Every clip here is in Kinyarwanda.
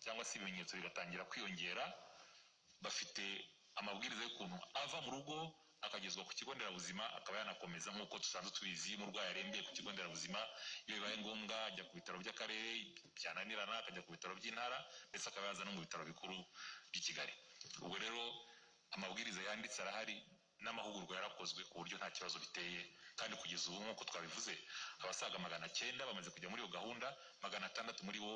cyangwa se ibimenyetso bigatangira kwiyongera, bafite amabwiriza y'ukuntu ava mu rugo akagezwa ku kigo nderabuzima, akaba yanakomeza nk'uko dusanzwe tubizi. Iyo umurwayi arembeye ku kigo nderabuzima, iyo bibaye ngombwa ajya ku bitaro by'akarere, byananirana akajya ku bitaro by'intara, ndetse akaba yaza no mu bitaro bikuru by'i Kigali. Ubwo rero amabwiriza yanditse arahari n'amahugurwa yarakozwe ku buryo nta kibazo biteye. Kandi kugeza ubu nk'uko twabivuze, abasaga 900 bamaze kujya muri iyo gahunda, 600 muri bo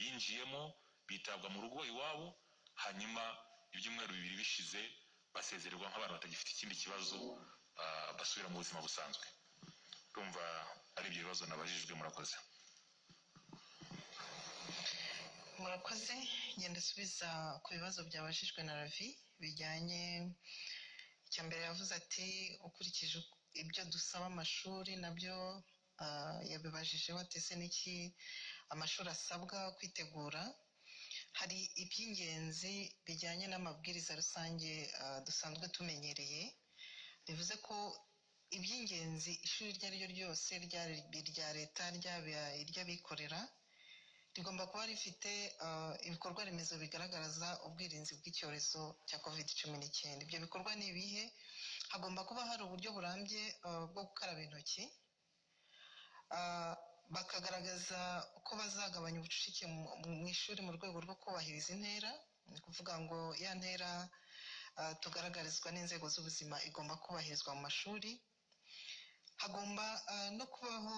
binjiyemo bitabwa mu rugo iwabo, hanyuma ibyumweru 2 bishize basezererwa nk'abantu batagifite ikindi kibazo, basubira mu buzima busanzwe. Ndumva ari ibyo bibazo nabajijwe. Murakoze. Murakoze. Ngenda asubiza ku bibazo byabajijwe na Ravi bijyanye. Icya mbere yavuze ati ukurikije ibyo dusaba amashuri, nabyo yabibajijeho ati ese niki amashuri asabwa kwitegura. Hari iby'ingenzi bijyanye n'amabwiriza rusange dusanzwe tumenyereye, bivuze ko iby'ingenzi ishuri iryo ari ryo ryose, irya leta, ryaba iry'abikorera, rigomba kuba rifite ibikorwa remezo bigaragaza ubwirinzi bw'icyorezo cya COVID-19. Ibyo bikorwa ni ibihe? Hagomba kuba hari uburyo burambye bwo gukaraba intoki, bakagaragaza uko bazagabanya ubucucike mu ishuri mu rwego rwo kubahiriza intera. Ni ukuvuga ngo ya ntera tugaragarizwa n'inzego z'ubuzima igomba kubahirizwa mu mashuri. Hagomba no kubaho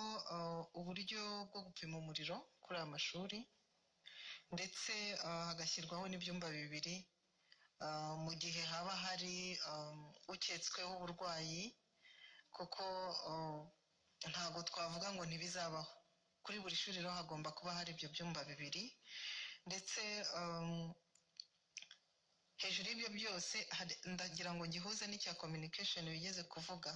uburyo bwo gupima umuriro kuri aya mashuri, ndetse hagashyirwaho n'ibyumba 2 mu gihe haba hari uketsweho uburwayi, kuko ntabwo twavuga ngo ntibizabaho. Kuri buri shuri rero hagomba kuba hari ibyo byumba 2, ndetse hejuru y'ibyo byose ndagira ngo gihuze n'icya communication bigeze kuvuga,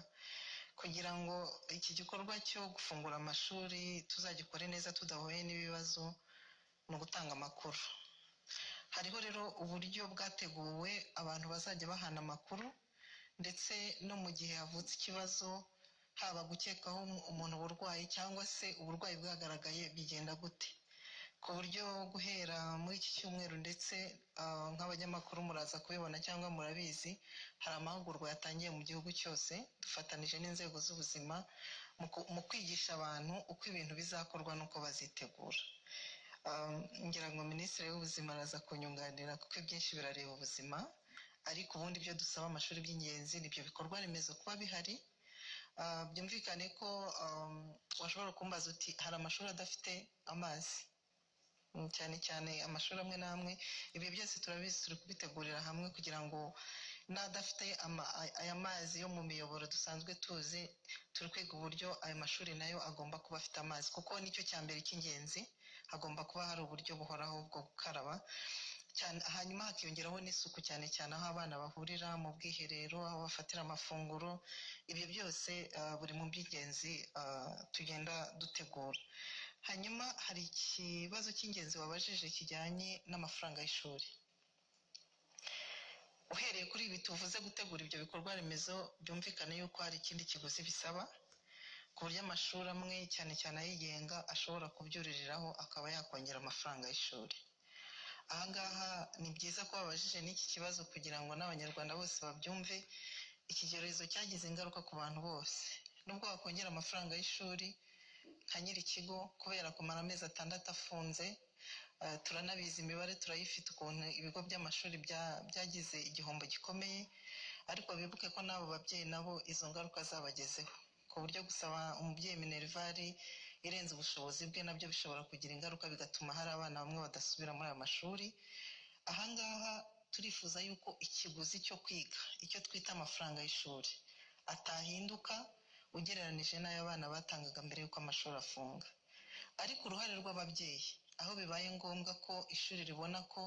kugira ngo iki gikorwa cyo gufungura amashuri tuzagikore neza tudahuye n'ibibazo, ni ugutanga amakuru. Hariho rero uburyo bwateguwe abantu bazajya bahana amakuru, ndetse no mu gihe havutse ikibazo, haba gukekaho umuntu uburwayi cyangwa se uburwayi bwagaragaye, bigenda gute, ku buryo guhera muri iki cyumweru ndetse nk'abanyamakuru muraza kubibona cyangwa murabizi, hari amahugurwa yatangiye mu gihugu cyose dufatanije n'inzego z'ubuzima mu kwigisha abantu uko ibintu bizakorwa n'uko bazitegura. Ngira ngo Minisitiri w'Ubuzima araza kunyunganira kuko ibyinshi birareba ubuzima, ariko ubundi ibyo dusaba amashuri by'ingenzi ni ibyo bikorwa remezo kuba bihari. Byumvikane ko washobora kumbaza uti hari amashuri adafite amazi, cyane cyane amashuri amwe n'amwe. Ibyo byose turabizi, turi kubitegurira hamwe kugira ngo n'adafite aya mazi yo mu miyoboro dusanzwe tuzi, turi kwiga uburyo ayo mashuri nayo agomba kuba afite amazi, kuko nicyo cya mbere cy'ingenzi. Hagomba kuba hari uburyo buhoraho bwo gukaraba cyane, hanyuma hakiyongeraho n'isuku, cyane cyane aho abana bahurira mu bwiherero, aho bafatira amafunguro. Ibyo byose buri mu by'ingenzi tugenda dutegura. Hanyuma hari ikibazo cy'ingenzi wabajije kijyanye n'amafaranga y'ishuri. Uhereye kuri ibi tuvuze gutegura ibyo bikorwa remezo, byumvikane yuko hari ikindi kiguzi bisaba, ku buryo amashuri amwe cyane cyane ayigenga ashobora kubyuririraho akaba yakongera amafaranga y'ishuri. Ahangaha ni byiza ko babajije n'iki kibazo kugira ngo n'Abanyarwanda bose babyumve. Iki cyorezo cyagize ingaruka ku bantu bose. Nubwo wakongera amafaranga y'ishuri nka nyir'ikigo, kubera kumara amezi 6 afunze, turanabizi imibare turayifite ukuntu ibigo by'amashuri byagize igihombo gikomeye, ariko bibuke ko n'abo babyeyi nabo izo ngaruka zabagezeho, ku buryo gusaba umubyeyi minervari irenze ubushobozi bwe nabyo bishobora kugira ingaruka, bigatuma hari abana bamwe badasubira muri aya mashuri. Ahangaha turifuza yuko ikiguzi cyo kwiga, icyo twita amafaranga y'ishuri, atahinduka ugereranije n'ayo abana batangaga mbere y'uko amashuri afunga. Ariko uruhare rw'ababyeyi, aho bibaye ngombwa ko ishuri ribona ko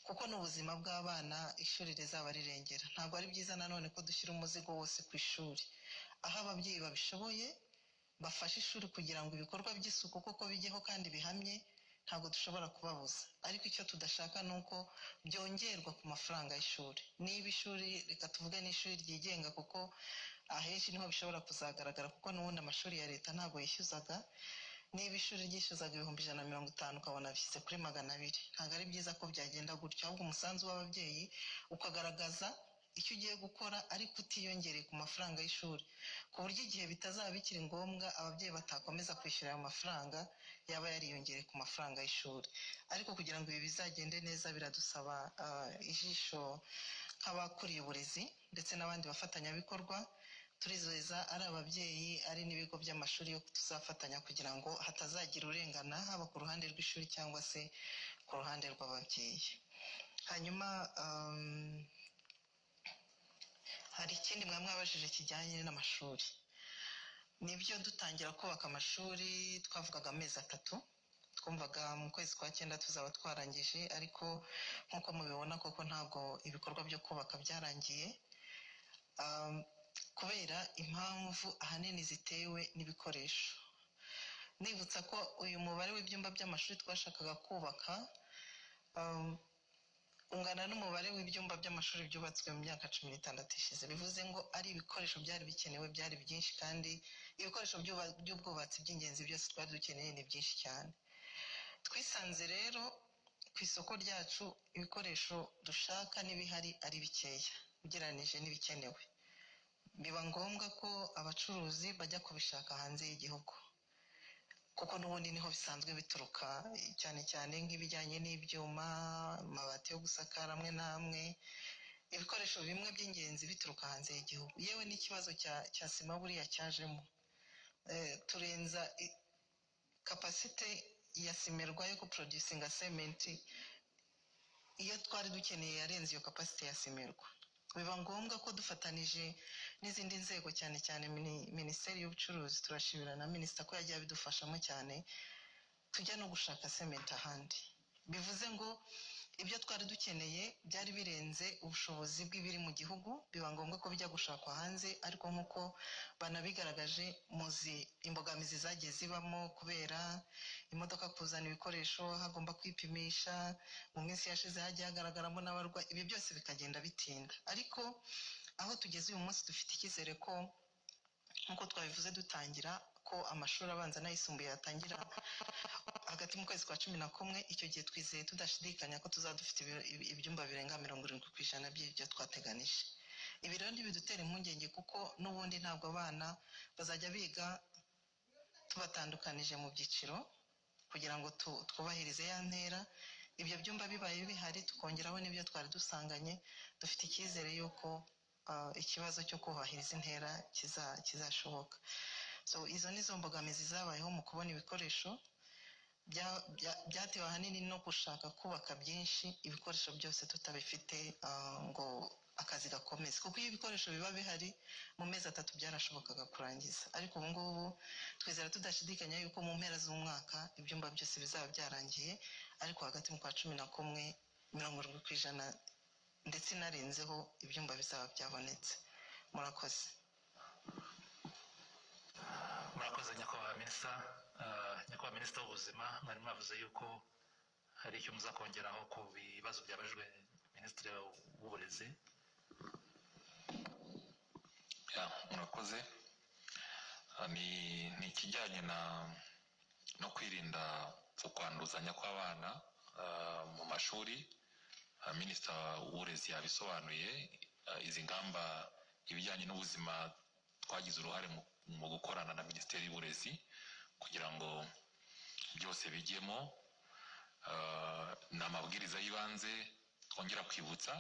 kuko n'ubuzima bw'abana ishuri rizaba rirengera, ntabwo ari byiza nanone ko dushyira umuzigo wose ku ishuri. Aho ababyeyi babishoboye bafashe ishuri kugira ngo ibikorwa by'isuku koko bijyeho kandi bihamye, ntabwo dushobora kubabuza. Ariko icyo tudashaka ni uko byongerwa ku mafaranga y'ishuri. Niba ishuri, reka tuvuge n'ishuri ryigenga, kuko ahenshi niho bishobora kuzagaragara, kuko n'ubundi amashuri ya leta ntabwo yishyuzaga. Niba ishuri ryishyuzaga 150,000, ukabona bishyize kuri 200, ntabwo ari byiza ko byagenda gutyo. Ahubwo umusanzu w'ababyeyi ukagaragaza icyo ugiye gukora, ariko utiyongereye ku mafaranga y'ishuri, ku buryo igihe bitazaba bikiri ngombwa ababyeyi batakomeza kwishyura ayo mafaranga yaba yariyongereye ku mafaranga y'ishuri. Ariko kugira ngo ibi bizagende neza, biradusaba ijisho nk'abakuriye uburezi ndetse n'abandi bafatanyabikorwa. Turizeza ari ababyeyi, ari n'ibigo by'amashuri, yo tuzafatanya kugira ngo hatazagira urengana, haba ku ruhande rw'ishuri cyangwa se ku ruhande rw'ababyeyi. Hanyuma hari ikindi mwaba mwabajije kijyanye n'amashuri. Nibyo, dutangira kubaka amashuri twavugaga amezi 3, twumvaga mu kwezi kwa 9 tuzaba twarangije. Ariko nk'uko mubibona koko ntabwo ibikorwa byo kubaka byarangiye, kubera impamvu ahanini zitewe n'ibikoresho. Nibutsa ko uyu mubare w'ibyumba by'amashuri twashakaga kubaka ungana n'umubare w'ibyumba by'amashuri byubatswe mu myaka 16 ishize. Bivuze ngo ari ibikoresho byari bikenewe byari byinshi, kandi ibikoresho by'ubwubatsi by'ingenzi byose twari dukeneye ni byinshi cyane. Twisanze rero ku isoko ryacu ibikoresho dushaka n'ibihari ari bikeya ugereranije n'ibikenewe, biba ngombwa ko abacuruzi bajya kubishaka hanze y'igihugu, kuko n'ubundi niho bisanzwe bituruka, cyane cyane nk'ibijyanye n'ibyuma, amabati yo gusakara amwe n'amwe, ibikoresho bimwe by'ingenzi bituruka hanze y'igihugu. Yewe n'ikibazo cya sima buriya cyajemo. Turenza capacité ya Cimerwa yo guproducinga sementi. Iyo twari dukeneye yarenze iyo capacité ya Cimerwa, biba ngombwa ko dufatanije n'izindi nzego, cyane cyane Minisiteri y'Ubucuruzi, turashimira na minisita ko yagiye abidufashamo cyane, tujya no gushaka sementi ahandi. Bivuze ngo ibyo twari dukeneye byari birenze ubushobozi bw'ibiri mu gihugu, biba ngombwa ko bijya gushakwa hanze. Ariko nk'uko banabigaragaje, muzi imbogamizi zagiye zibamo kubera imodoka kuzana ibikoresho hagomba kwipimisha. Mu minsi yashize hagiye hagaragaramo n'abarwayi, ibi byose bikagenda bitinda. Ariko aho tugeze uyu munsi, dufite icyizere ko nk'uko twabivuze dutangira ko amashuri abanza n'ayisumbuye yatangira hagati mu kwezi kwa 11, icyo gihe twizeye tudashidikanya ko tuzaba dufite ibyumba birenga 70% by'ibyo twateganije. Ibi rero ntibidutera impungenge, kuko n'ubundi ntabwo abana bazajya biga tubatandukanije mu byiciro kugira ngo twubahirize ya ntera. Ibyo byumba bibaye bihari, tukongeraho n'ibyo twari dusanganye, dufite icyizere y'uko ikibazo cyo kubahiriza intera kizashoboka. So izo ni zo mbogamizi zabayeho mu kubona ibikoresho, byatewe ahanini no gushaka kubaka byinshi, ibikoresho byose tutabifite ngo akazi gakomeze, kuko iyo ibikoresho biba bihari mu mezi 3 byarashobokaga kurangiza. Ariko ubu ngubu twizera tudashidikanya yuko mu mpera z'umwaka ibyumba byose bizaba byarangiye, ariko hagati mu kwa 11 70% ndetse inarenzeho ibyumba bizaba byabonetse. Murakoze. Murakoze, nyakubahwa minisita. Nyakubahwa minisita w'ubuzima, mwari mwavuze yuko hari icyo muzakongeraho ku bibazo byabajijwe minisitiri w'uburezi. Ya, murakoze. Ni ikijyanye no kwirinda ukwanduzanya kw'abana mu mashuri. Minisita w'uburezi yabisobanuye. Izi ngamba, ibijyanye n'ubuzima, twagize uruhare mu gukorana na Minisiteri y'Uburezi kugira ngo byose bijyemo. Ni amabwiriza y'ibanze twongera kwibutsa,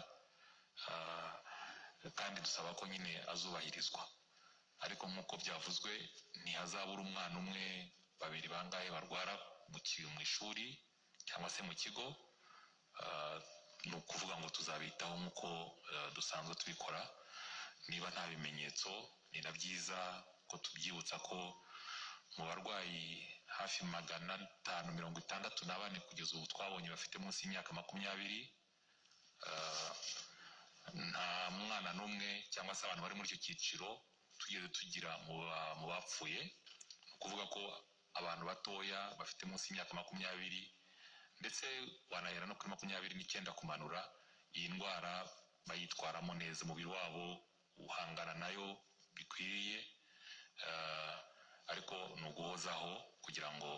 kandi dusaba ko nyine azubahirizwa. Ariko nk'uko byavuzwe, ntihazabura umwana umwe, babiri, bangahe barwara mu ishuri cyangwa se mu kigo. Ni ukuvuga ngo tuzabitaho nk'uko dusanzwe tubikora. Niba nta bimenyetso, ni na byiza ko tubyibutsa ko mu barwayi hafi 564 kugeza ubu twabonye bafite munsi y'imyaka 20, nta mwana n'umwe cyangwa se abantu bari muri icyo cyiciro tugeze tugira mu bapfuye. Ni ukuvuga ko abantu batoya bafite munsi y'imyaka 20, ndetse wanahera no kuri 29 kumanura, iyi ndwara bayitwaramo neza, umubiri wabo uhangana nayo bikwiriye. Ariko ni uguhozaho. kugira ngo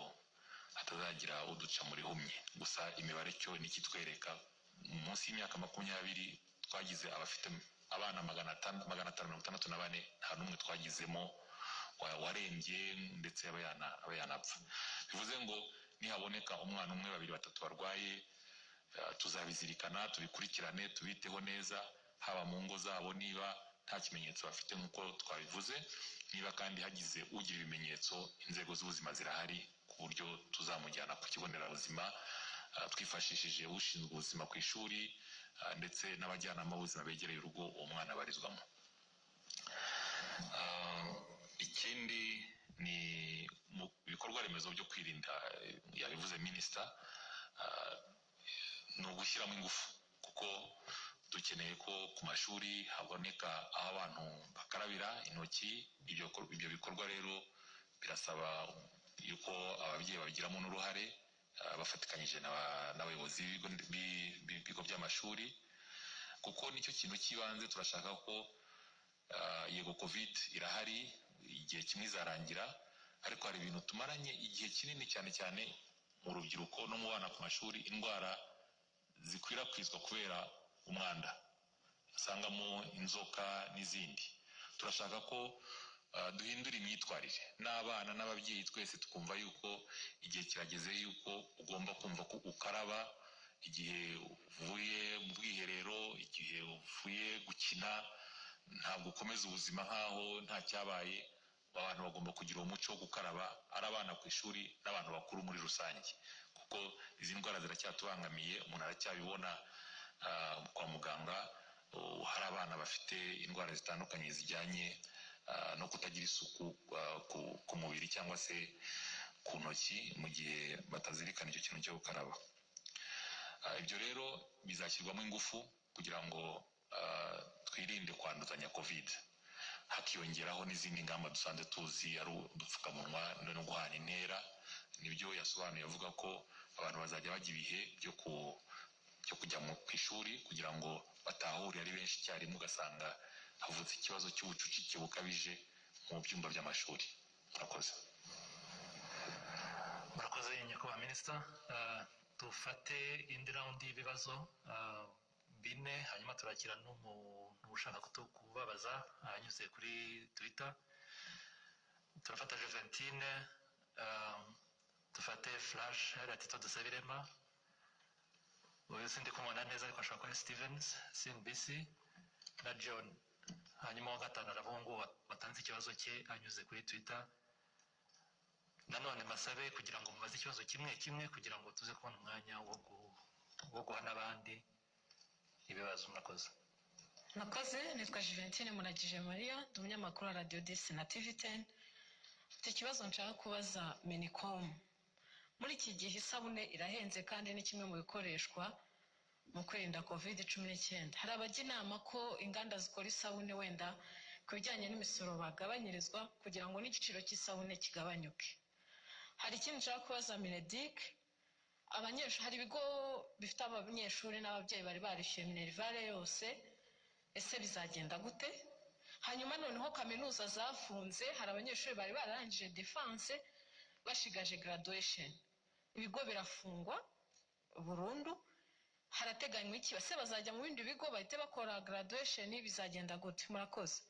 hatazagira uduca muri humye. Gusa imibare cyo nikitwereka munsi y'imyaka 20 twagize abafite abana 564, nta n'umwe twagizemo warembye ndetse aba yanapfa. Bivuze ngo nihaboneka umwana umwe, babiri, batatu barwaye, tuzabizirikana, tubikurikirane, tubiteho neza, haba mu ngo zabo niba nta kimenyetso bafite nk'uko twabivuze, niba kandi hagize ugira ibimenyetso inzego z'ubuzima zirahari ku buryo tuzamujyana ku kigo nderabuzima, twifashishije ushinzwe ubuzima ku ishuri, ndetse n'abajyanama b'ubuzima begereye urugo uwo mwana abarizwamo. Ikindi ni mu bikorwa remezo byo kwirinda, yabivuze minisita, ni ugushyiramo ingufu kuko dukeneye ko ku mashuri haboneka aho abantu bakarabira intoki. Ibyo bikorwa rero birasaba yuko ababyeyi babigiramo n'uruhare, bafatikanyije n'abayobozi b'ibigo by'amashuri, kuko nicyo kintu cy'ibanze. Turashaka ko yego covid irahari, igihe kimwe izarangira, ariko hari ibintu tumaranye igihe kinini cyane cyane mu rubyiruko no mu bana ku mashuri, indwara zikwirakwizwa kubera umwanda usangamo inzoka n'izindi. Turashaka ko duhindura imyitwarire n'abana n'ababyeyi twese, tukumva yuko igihe kirageze yuko ugomba kumva ko ukaraba igihe uvuye mu bwiherero, igihe uvuye gukina, ntabwo ukomeza ubuzima nk'aho nta cyabaye. Abantu bagomba kugira umuco wo gukaraba, ari abana ku ishuri n'abantu bakuru muri rusange, kuko izi ndwara ziracyatubangamiye. Umuntu aracyabibona kwa muganga, hari abana bafite indwara zitandukanye zijyanye no kutagira isuku ku mubiri cyangwa se ku ntoki mu gihe batazirikana icyo kintu cyo gukaraba. Ibyo rero bizashyirwamo ingufu kugira ngo twirinde kwanduzanya covid, hakiyongeraho n'izindi ngamba dusanzwe tuzi, ari udupfukamunwa no guhana intera. Nibyo yasobanuye avuga ko abantu bazajya bajya ibihe byo kujya ku ishuri kugira ngo batahure ari benshi icyarimwe, ugasanga havutse ikibazo cy'ubucucike bukabije mu byumba by'amashuri. Murakoze. Murakoze nyakubahwa minisita. Dufate indi rawundi y'ibibazo 4, hanyuma turakira n'umuntu ushaka kubabaza anyuze kuri Twitter. Turafata Juventine, dufate Flash hariya Tito Dusabirema, uyu sindi kumubona neza ariko ashobora kuba ari Stevens CNBC na John. Hanyuma uwa gatanu arabungu watanze ikibazo cye anyuze kuri Twitter. Nanone mbasabe kugira ngo mubaze ikibazo kimwe kimwe kugira ngo tuze kubona umwanya wo guha n'abandi ibibazo. Murakoze. Murakoze, nitwa Juventine Muragije Maria, ndi umunyamakuru wa Radio 10 na TV10. Mfite ikibazo nshaka kubaza Minicom. Muri iki gihe isabune irahenze kandi ni kimwe mu bikoreshwa mu kwirinda COVID-19. Hari abajya inama ko inganda zikora isabune wenda ku bijyanye n'imisoro bagabanyirizwa kugira ngo n'igiciro cy'isabune kigabanyuke. Hari ikindi nshaka kubaza Mineduc. Hari ibigo bifite abanyeshuri n'ababyeyi bari barishyuye minerivare yose, ese bizagenda gute? Hanyuma noneho kaminuza zafunze, hari abanyeshuri bari bararangije defense bashigaje graduation, ibigo birafungwa burundu. Harateganywa iki? Ese bazajya mu bindi bigo bahite bakora graduation? Bizagenda gute? Murakoze.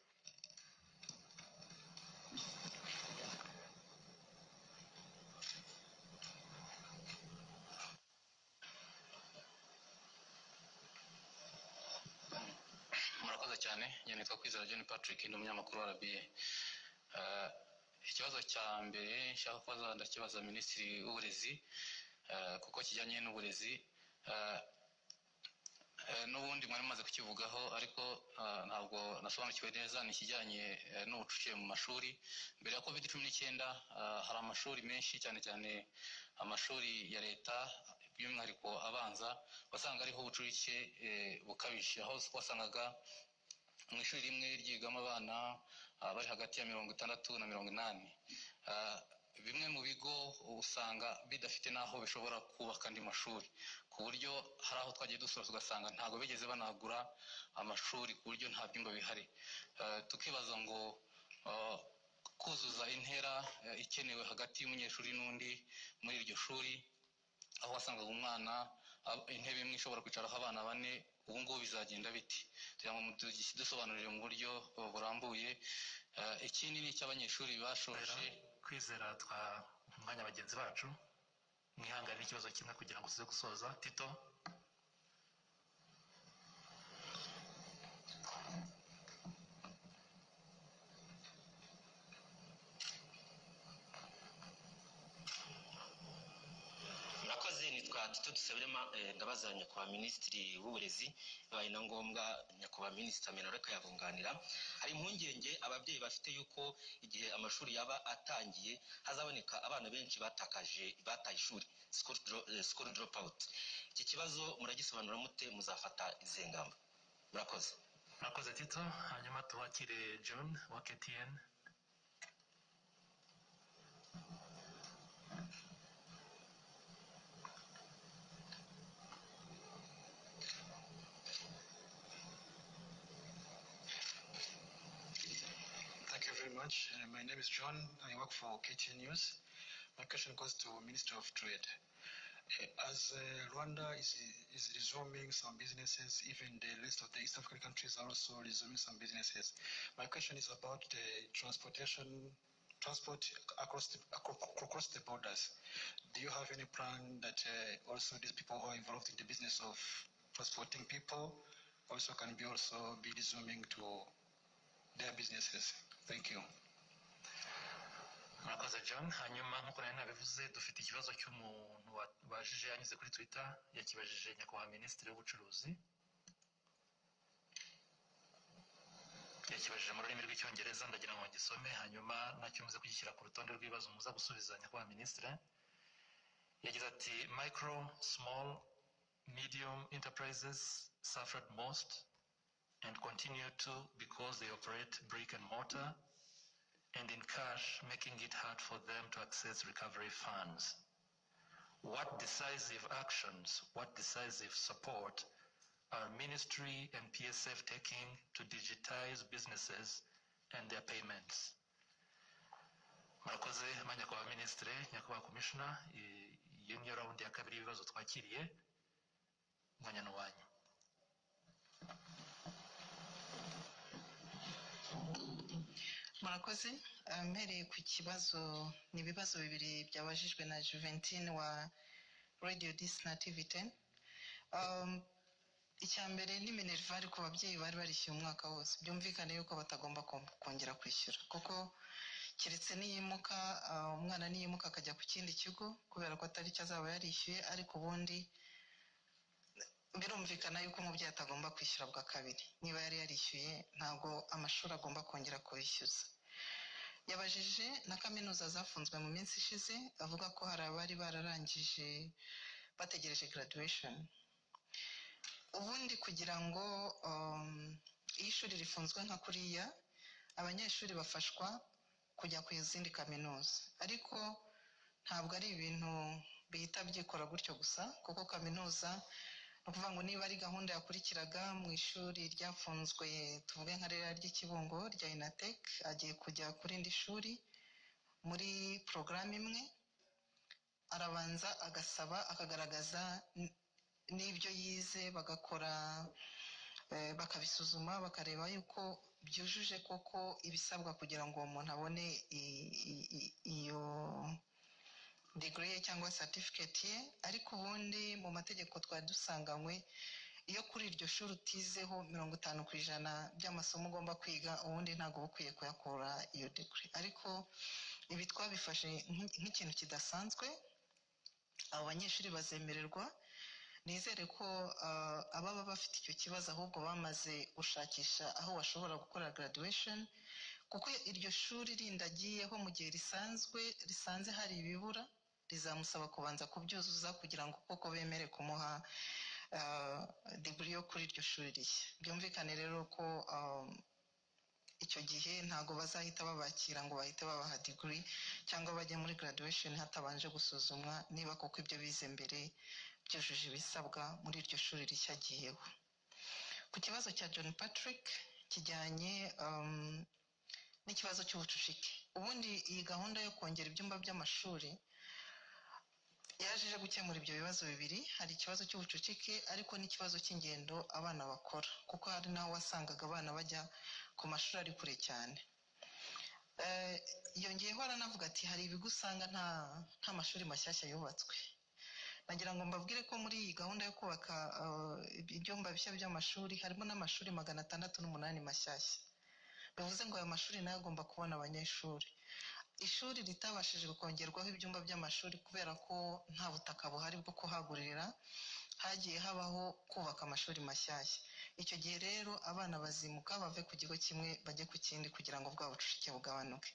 Murakoze cyane. Njye nitwa Kwizera John Patrick, ndi umunyamakuru wa RBA. Ikibazo cya mbere nshaka kubaza ndakibaza Minisitiri w'Uburezi, kuko kijyanye n'uburezi. N'ubundi mwari mumaze kukivugaho ariko ntabwo nasobanukiwe neza, ni ikijyanye n'ubucucike mu mashuri. Mbere ya COVID-19 hari amashuri menshi cyane cyane amashuri ya leta by'umwihariko abanza, wasanga ariho ubucucike bukabije, aho wasangaga mu ishuri rimwe ryigamo abana bari hagati ya 60 na 80. Bimwe mu bigo usanga bidafite n'aho bishobora kubaka andi mashuri, ku buryo hari aho twagiye dusura tugasanga ntabwo bigeze banagura amashuri, ku buryo nta byumba bihari. Tukibaza ngo Kuzuza intera ikenewe hagati y'umunyeshuri n'undi muri iryo shuri, aho wasangaga umwana intebe imwe ishobora kwicaraho abana bane, ubu ngubu bizagenda biti? Tugira ngo mudusobanurire mu buryo burambuye. Ikindi ni icy'abanyeshuri bashoje. Kwizera twa umwanya bagenzi bacu, mwihangane n'ikibazo kimwe kugira ngo tuze gusoza. Tito. Murakoze, nitwa Tito Dusabirema. Ndabaza nyakubahwa Minisitiri w'Uburezi, bibaye na ngombwa nyakubahwa Minisitiri MINALOC yabunganira. Hari impungenge ababyeyi bafite yuko igihe amashuri yaba atangiye hazaboneka abana benshi batakaje, bataye ishuri, school drop out. Iki kibazo muragisobanura mute? Muzafata izihe ngamba? Murakoze. Murakoze, Tito. Hanyuma tubakire John wa KTN. Thank you very much. My name is John. I work for KTN News. My question goes to Minister of Trade. As Rwanda is resuming some businesses, even the rest of the East African countries are also resuming some businesses. My question is about the transport across the borders. Do you have any plan that also these people who are involved in the business of transporting people also can be also be resuming to their businesses? Thank you. Murakoze, John. Hanyuma nk'uko nari nabivuze, dufite ikibazo cy'umuntu wabajije anyuze kuri Twitter, yakibajije nyakubahwa Minisitiri w'Ubucuruzi, yakibajije mu rurimi rw'Icyongereza. Ndagira ngo ngisome, hanyuma nacyo muze kugishyira ku rutonde rw'ibibazo muza gusubiza nyakubahwa Minisitiri. Yagize ati: "Micro, small, medium enterprises suffered most and continue to because they operate brick and mortar and in cash, making it hard for them to access recovery funds. What decisive actions, what decisive support are Ministry and PSF taking to digitize businesses and their payments?" Murakoze, nyakubahwa Minisitiri, nyakubahwa Commissioner. Iyo niyo round ya kabiri y'ibibazo twakiriye. Umwanya ni uwanyu. Murakoze. Mpereye ku kibazo, ni ibibazo bibiri byabajijwe na Juventine wa Radio Dix na TV 10. Icya mbere ni minerval ku babyeyi bari barishyuye umwaka wose. Byumvikane yuko batagomba kongera kwishyura, kuko keretse niyimuka, umwana niyimuka akajya ku kindi kigo, kubera ko atari cyo azaba yarishyuye. Ariko ubundi birumvikana yuko umubyeyi atagomba kwishyura bwa kabiri. Niba yari yarishyuye, ntabwo amashuri agomba kongera kubishyuza. Yabajije na kaminuza zafunzwe mu minsi ishize, avuga ko hari abari bararangije bategereje graduation. Ubundi kugira ngo iyo ishuri rifunzwe nka kuriya, abanyeshuri bafashwa kujya ku zindi kaminuza, ariko ntabwo ari ibintu bihita byikora gutyo gusa, kuko kaminuza, ni ukuvuga ngo niba ari gahunda yakurikiraga mu ishuri ryafunzwe, tuvuge nka ririya ry'Ikibungo rya INATEK, agiye kujya ku rindi shuri muri porogaramu imwe, arabanza agasaba, akagaragaza n'ibyo yize, bagakora bakabisuzuma, bakareba yuko byujuje koko ibisabwa kugira ngo uwo muntu abone iyo degree ye cyangwa certificate ye. Ariko ubundi mu mategeko twari dusanganywe, iyo kuri iryo shuri utizeho 50% by'amasomo ugomba kwiga, ubundi ntabwo uba ukwiye kuyakura iyo degree. Ariko ibi twabifashe nk'ikintu kidasanzwe. Abo banyeshuri bazemererwa. Nizere ko ababa bafite icyo kibazo ahubwo bamaze gushakisha aho bashobora gukora graduation, kuko iryo shuri rindi agiyeho, mu gihe risanzwe risanze hari ibibura, rizamusaba kubanza kubyuzuza kugira ngo koko bemere kumuha degree yo kuri iryo shuri rishya. Byumvikane rero ko icyo gihe ntabwo bazahita babakira ngo bahite babaha degree cyangwa bajye muri graduation hatabanje gusuzumwa niba koko ibyo bize mbere byujuje ibisabwa muri iryo shuri rishya agiyeho. Ku kibazo cya John Patrick kijyanye n'ikibazo cy'ubucucike. Ubundi iyi gahunda yo kongera ibyumba by'amashuri yaje ije gukemura ibyo bibazo bibiri. Hari ikibazo cy'ubucucike ariko n'ikibazo cy'ingendo abana bakora, kuko hari n'aho wasangaga abana bajya ku mashuri ari kure cyane. Yongeyeho aranavuga ati hari ibigo usanga nta mashuri mashyashya yubatswe. Nagira ngo mbabwire ko muri iyi gahunda yo kubaka ibyumba bishya by'amashuri harimo n'amashuri 608 mashyashya. Bivuze ngo ayo mashuri nayo agomba kubona abanyeshuri. Ishuri ritabashije kongerwaho ibyumba by'amashuri kubera ko nta butaka buhari bwo kuhagurira, hagiye habaho kubaka amashuri mashyashya. Icyo gihe rero abana bazimuka bave ku kigo kimwe bajye ku kindi kugira ngo bwa bucucike bugabanuke.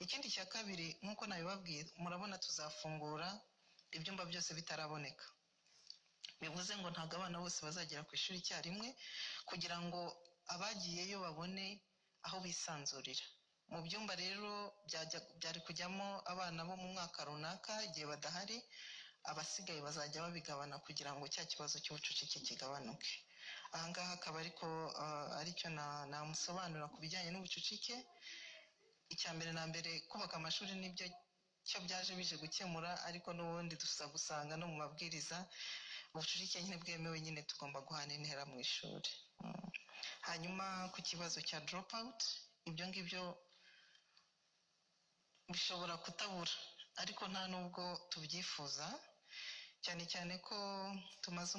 Ikindi cya kabiri, nk'uko nabibabwiye, murabona tuzafungura ibyumba byose bitaraboneka. Bivuze ngo ntabwo abana bose bazagera ku ishuri icyarimwe, kugira ngo abagiyeyo babone aho bisanzurira. Mu byumba rero byari kujyamo abana bo mu mwaka runaka, igihe badahari abasigaye bazajya babigabana kugira ngo cya kibazo cy'ubucucike kigabanuke. Aha ngaha akaba ariko aricyo namusobanura ku bijyanye n'ubucucike. Icya mbere na mbere, kubaka amashuri nibyo cyo byaje bije gukemura, ariko n'ubundi dusa gusanga no mu mabwiriza ubucucike nyine bwemewe, nyine tugomba guhana intera mu ishuri. Hanyuma ku kibazo cya drop out, ibyo ngibyo bishobora kutabura, ariko nta nubwo tubyifuza, cyane cyane ko tumaze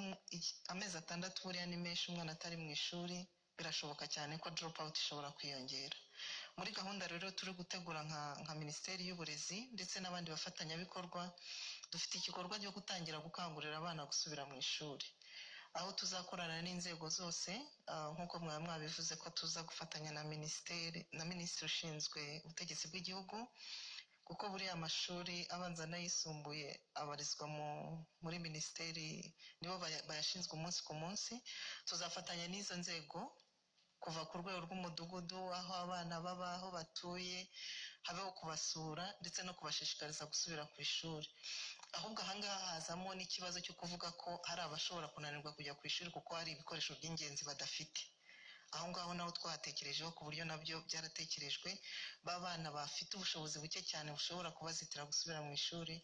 amezi 6, buriya ni menshi umwana atari mu ishuri, birashoboka cyane ko drop out ishobora kwiyongera. Muri gahunda rero turi gutegura nka Minisiteri y'Uburezi ndetse n'abandi bafatanyabikorwa, dufite igikorwa cyo gutangira gukangurira abana gusubira mu ishuri, aho tuzakorana n'inzego zose, nk'uko mwaba mwabivuze ko tuza gufatanya na minisiteri na minisitiri ushinzwe ubutegetsi bw'igihugu, kuko buriya amashuri abanza n'ayisumbuye abarizwa muri minisiteri, nibo bayashinzwe umunsi ku munsi. Tuzafatanya n'izo nzego kuva ku rwego rw'umudugudu, aho abana baba, aho batuye, habeho kubasura ndetse no kubashishikariza gusubira ku ishuri. Ahubwo aha ngaha hazamo n'ikibazo cyo kuvuga ko hari abashobora kunanirwa kujya ku ishuri kuko hari ibikoresho by'ingenzi badafite. Aho ngaho naho twahatekerejeho, ku buryo nabyo byaratekerejwe, ba bana bafite ubushobozi buke cyane bushobora kubazitira gusubira mu ishuri,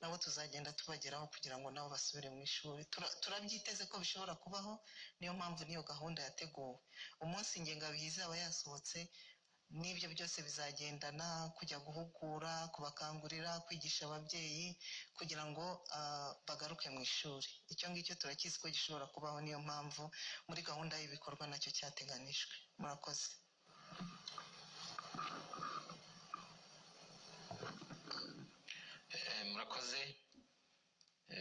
nabo tuzagenda tubageraho kugira ngo nabo basubire mu ishuri. Turabyiteze ko bishobora kubaho, niyo mpamvu n'iyo gahunda yateguwe. Umunsi ingengabihe izaba yasohotse, n'ibyo byose bizagendana, kujya guhugura, kubakangurira, kwigisha ababyeyi kugira ngo bagaruke mu ishuri. Icyo ngicyo turakizi ko gishobora kubaho, niyo mpamvu muri gahunda y'ibikorwa nacyo cyateganijwe. Murakoze. Murakoze.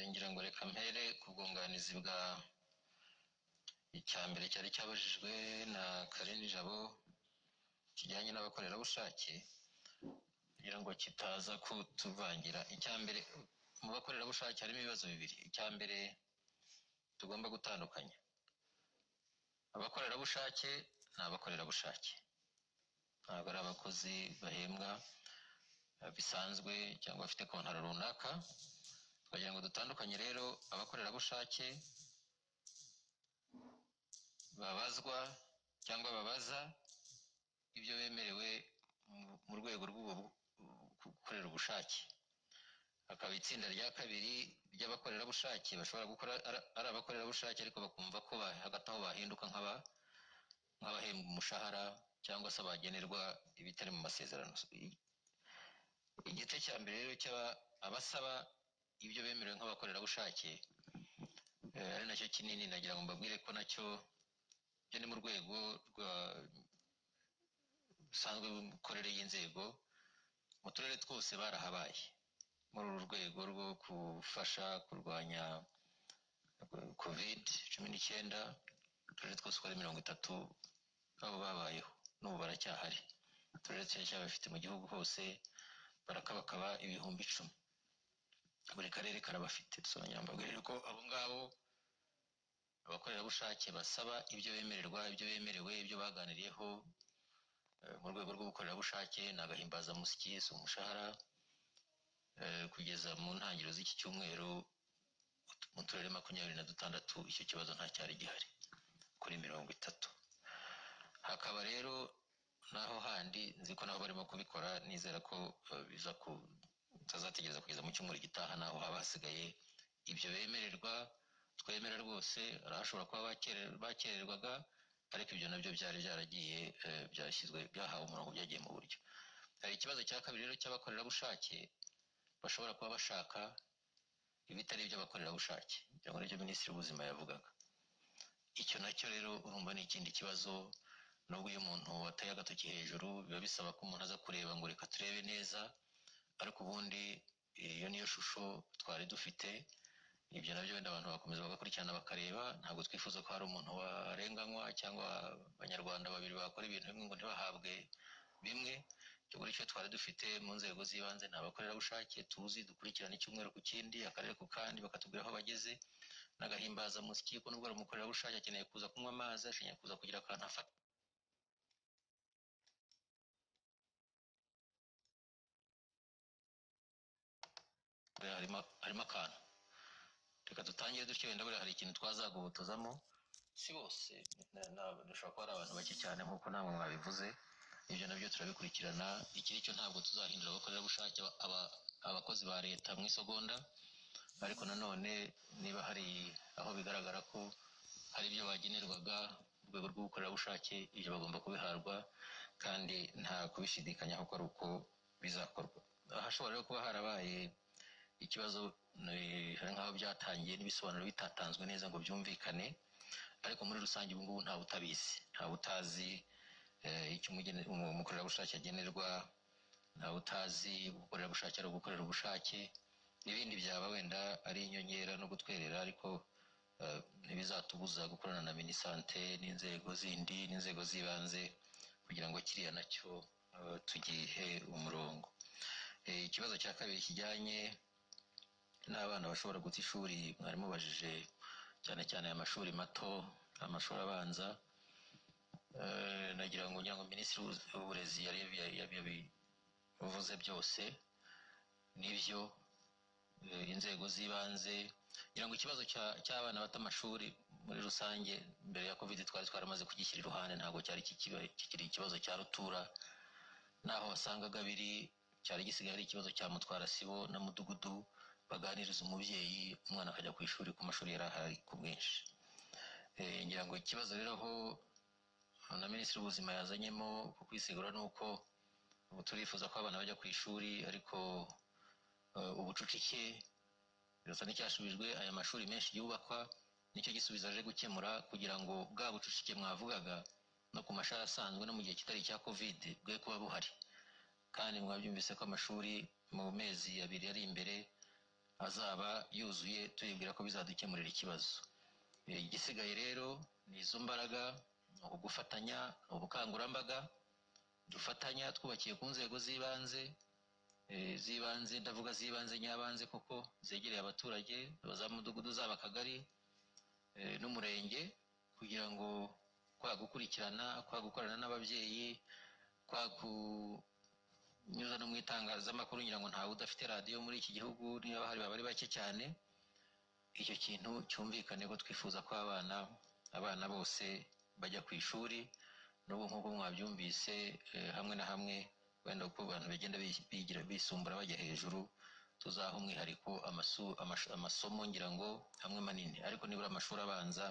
Ngira ngo reka mpere ku bwunganizi bwa icya mbere cyari cyabajijwe na Karine Jabo kijyanye n'abakorerabushake, kugira ngo kitaza kutuvangira. Icya mbere, mu bakorerabushake harimo ibibazo bibiri. Icya mbere tugomba gutandukanya, abakorerabushake ni abakorerabushake, ntabwo ari abakozi bahembwa bisanzwe cyangwa bafite kontaro runaka. Twagira ngo dutandukanye rero abakorerabushake babazwa cyangwa babaza ibyo bemerewe mu rwego rw'ubu gukorera ubushake, hakaba itsinda rya kabiri ry'abakorerabushake bashobora gukora ari abakorerabushake ariko bakumva ko hagati aho bahinduka nk'abahembwa umushahara cyangwa se abagenerwa ibitari mu masezerano. Igice cya mbere rero cy'abasaba ibyo bemerewe nk'abakorerabushake, ari nacyo kinini, nagira ngo mbabwire ko nacyo byo ni mu rwego rwa rusanzwe rw'imikorere y'inzego mu turere twose barahabaye muri uru rwego rwo gufasha kurwanya COVID-19. Uturere twose uko ari 30 abo babayeho n'ubu baracyahari. Uturere turacyabafite mu gihugu hose, barakabakaba 10,000, buri karere karabafite. Mbabwire ko abo ngabo abakorerabushake basaba ibyo bemererwa, ibyo bemerewe, ibyo baganiriyeho mu rwego rw'ubukorerabushake ni agahimbazamusyi, si umushahara. Kugeza mu ntangiriro z'iki cyumweru mu turere 26 icyo kibazo nta cyari gihari kuri 30. Hakaba rero Naho handi nzi ko naho barimo kubikora, nizera ko biza tutazategereza kugeza mu cyumweru gitaha, naho haba hasigaye ibyo bemererwa twemera rwose. Hari kuba bakererwaga, ariko ibyo nabyo byari byaragiye byashyizwe, byahawe umurongo, byagiye mu buryo. Hari ikibazo cya kabiri rero cy'abakorerabushake bashobora kuba bashaka ibitari iby'abakorerabushake, kugira ngo nibyo Minisitiri w'Ubuzima yavugaga. Icyo nacyo rero urumva ni ikindi kibazo. Nubwo iyo umuntu wateye agatoki hejuru biba bisaba ko umuntu aza kureba ngo reka turebe neza, ariko ubundi iyo niyo shusho twari dufite. Ibyo nabyo wenda abantu bakomeza bagakurikirana bakareba. Ntabwo twifuza ko hari umuntu warenganywa cyangwa Abanyarwanda babiri bakora ibintu bimwe ngo ntibahabwe bimwe. Icyo icyo twari dufite mu nzego z'ibanze ni abakorerabushake tuzi, dukurikirana icyumweru ku kindi, akarere ku kandi, bakatubwira aho bageze. N'agahimbazamusyi ko nubwo ari umukorerabushake akeneye kuza kunywa amazi, akeneye kuza kugira akantu afata. Harimo akantu, reka dutangire dutyo, wenda buriya hari ikintu twazagobotozamo. Si bose, dushobora kuba ari abantu bake cyane nk'uko namwe mwabivuze. Ibyo nabyo turabikurikirana. Iki cyo ntabwo tuzahindura abakorerabushake abakozi ba leta mu isegonda, ariko nanone niba hari aho bigaragara ko hari ibyo bagenerwaga mu rwego rw'ubukorerabushake, ibyo bagomba kubiharwa kandi nta kubishidikanyaho ko ari uko bizakorwa. Ahashobora rero kuba harabaye ikibazo hari nk'aho byatangiye n'ibisobanuro bitatanzwe neza ngo byumvikane, ariko muri rusange ubu ngubu ntawe utabizi, ntawe utazi icyo umukorerabushake agenerwa, ntawe utazi ubukorerabushake ari ugukorera ubushake n'ibindi byaba wenda ari inyongera no gutwerera, ariko ntibizatubuza gukorana na Minisante n'inzego zindi n'inzego z'ibanze kugira ngo kiriya nacyo tugihe umurongo. Ikibazo cya kabiri kijyanye n'abana bashobora guta ishuri, mwari mubajije cyane cyane amashuri mato, amashuri abanza. Nagira ngo Minisitiri w'Uburezi yari yabivuze byose, nibyo inzego z'ibanze. Ngira ngo ikibazo cy'abana bata amashuri muri rusange mbere ya Covid twari twaramaze kugishyira iruhande, ntabwo cyari kikiri ikibazo cya rutura. Naho wasangaga biri cyari gisigaye ari ikibazo cya mutwara sibo na mudugudu baganiriza umubyeyi, umwana akajya ku ishuri, ku mashuri yari ahari ku bwinshi. Ngira ngo ikibazo rero aho na Minisitiri w'Ubuzima yazanyemo ku kwisigura ni uko ubu turifuza ko abana bajya ku ishuri, ariko ubucucike birasa n'icyashubijwe. Aya mashuri menshi yubakwa nicyo gisubizo aje gukemura, kugira ngo bwa bucucike mwavugaga no ku mashuri asanzwe no mu gihe kitari icya Covid bwe kuba buhari. Kandi mwabyumvise ko amashuri mu mezi abiri ari imbere azaba yuzuye, turibwira ko bizadukemurira ikibazo. Igisigaye rero ni izo mbaraga, ni ugufatanya, ni ubukangurambaga dufatanya twubakiye ku nzego z'ibanze, z'ibanze ndavuga z'ibanze nyabanze kuko zegereye abaturage, za mudugudu, zaba akagari n'umurenge, kugira ngo kwa gukurikirana, kwa gukorana n'ababyeyi, kwa kunyuza no mu itangazamakuru. Ngira ngo ntawe udafite radiyo muri iki gihugu, niba bahari baba ari bake cyane. Icyo kintu cyumvikane ko twifuza ko abana bose bajya ku ishuri. N'ubu nk'uko mwabyumvise hamwe na hamwe wenda uko abantu bagenda bigira bisumbura bajya hejuru, tuzaha umwihariko amasomo ngira ngo hamwe manini, ariko nibura amashuri abanza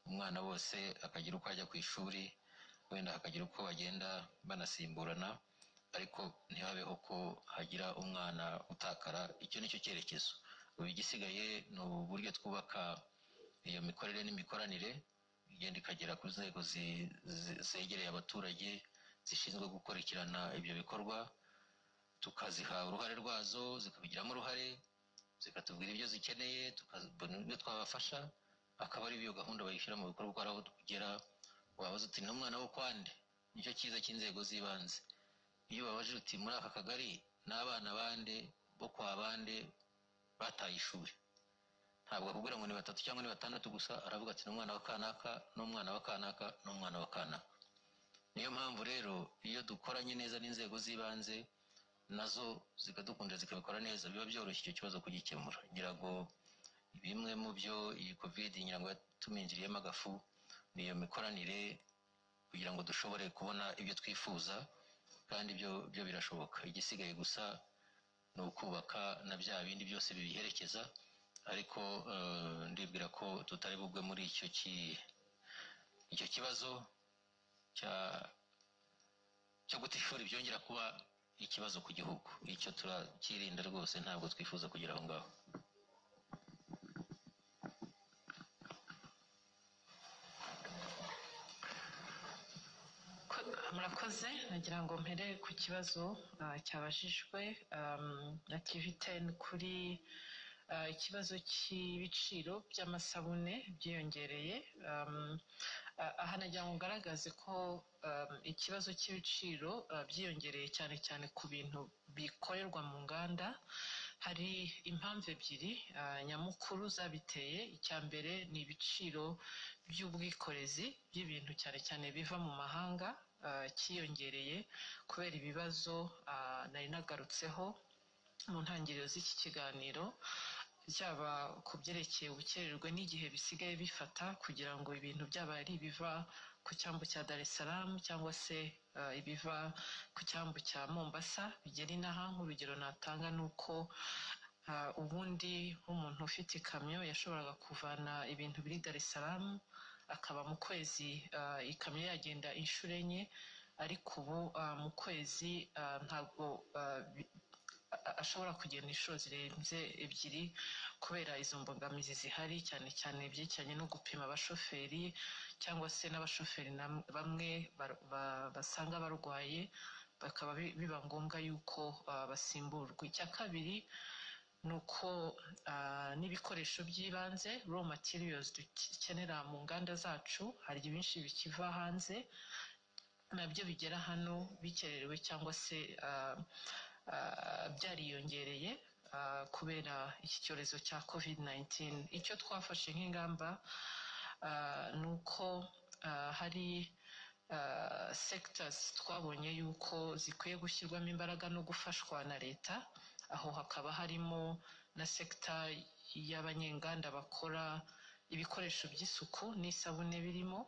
umwana wose akagira uko ajya ku ishuri, wenda hakagira uko bagenda banasimburana, ariko ntihabeho ko hagira umwana utakara. Icyo nicyo cyerekezo. Ubu igisigaye ni uburyo twubaka iyo mikorere n'imikoranire igenda ikagera ku nzego zegereye abaturage zishinzwe gukurikirana ibyo bikorwa, tukaziha uruhare rwazo, zikabigiramo uruhare, zikatubwira ibyo zikeneye, tukabona ibyo twabafasha, akaba ari iyo gahunda bayishyira mu bikorwa. Aho tugera wabaza uti ni umwana wo kwande, nicyo cyiza cy'inzego z'ibanze. Iyo babajije uti muri aka kagari n'abana bande bo kwa bande bataye ishuri, ntabwo akubwira ngo ni batatu cyangwa ni batandatu gusa, aravuga ati ni umwana wa kanaka n'umwana wa kanaka n'umwana wa kanaka. Niyo mpamvu rero iyo dukoranye neza n'inzego z'ibanze nazo zikadukunda zikabikora neza, biba byoroshye icyo kibazo kugikemura. Ngira ngo bimwe mu byo iyi Covid ngira ngo yatuminjiriyemo agafu ni iyo mikoranire kugira ngo dushobore kubona ibyo twifuza, kandi ibyo byo birashoboka. Igisigaye gusa ni ukubaka na bya bindi byose bibiherekeza, ariko ndibwira ko tutari bugwe muri icyo kibazo cyo guta ishuri byongera kuba ikibazo ku gihugu. Icyo turakirinda rwose, ntabwo twifuza kugera aho ngaho. Murakoze. Nagira ngo mpere ku kibazo cyabajijwe na TV 10 kuri ikibazo cy'ibiciro by'amasabune byiyongereye. Aha nagira ngo ngaragaze ko ikibazo cy'ibiciro byiyongereye cyane cyane ku bintu bikorerwa mu nganda. Hari impamvu ebyiri nyamukuru zabiteye. Icya mbere ni ibiciro by'ubwikorezi by'ibintu, cyane cyane biva mu mahanga, cyiyongereye kubera ibibazo nari nagarutseho mu ntangiriro z'iki kiganiro, byaba ku byerekeye ubukererwe n'igihe bisigaye bifata kugira ngo ibintu, byaba ari ibiva ku cyambu cya Dar es Salaam cyangwa se ibiva ku cyambu cya Mombasa, bigera inaha. Nk'urugero natanga ni uko ubundi nk'umuntu ufite ikamyo yashoboraga kuvana ibintu biri Dar es Salaam, akaba mu kwezi ikamyo yagenda inshuro enye, ariko ubu mu kwezi ntabwo ashobora kugenda inshuro zirenze ebyiri kubera izo mbogamizi zihari, cyane cyane ibyerekeranye no gupima abashoferi, cyangwa se n'abashoferi bamwe basanga barwaye, bakaba biba ngombwa yuko basimburwa. Icya kabiri ni uko n'ibikoresho by'ibanze, raw materials, dukenera mu nganda zacu, hari byinshi bikiva hanze, nabyo bigera hano bikererewe cyangwa se byariyongereye kubera iki cyorezo cya COVID-19. Icyo twafashe nk'ingamba ni uko hari sectors twabonye yuko zikwiye gushyirwamo imbaraga no gufashwa na leta. Aho hakaba harimo na sector y'abanyenganda bakora ibikoresho by'isuku n'isabune birimo.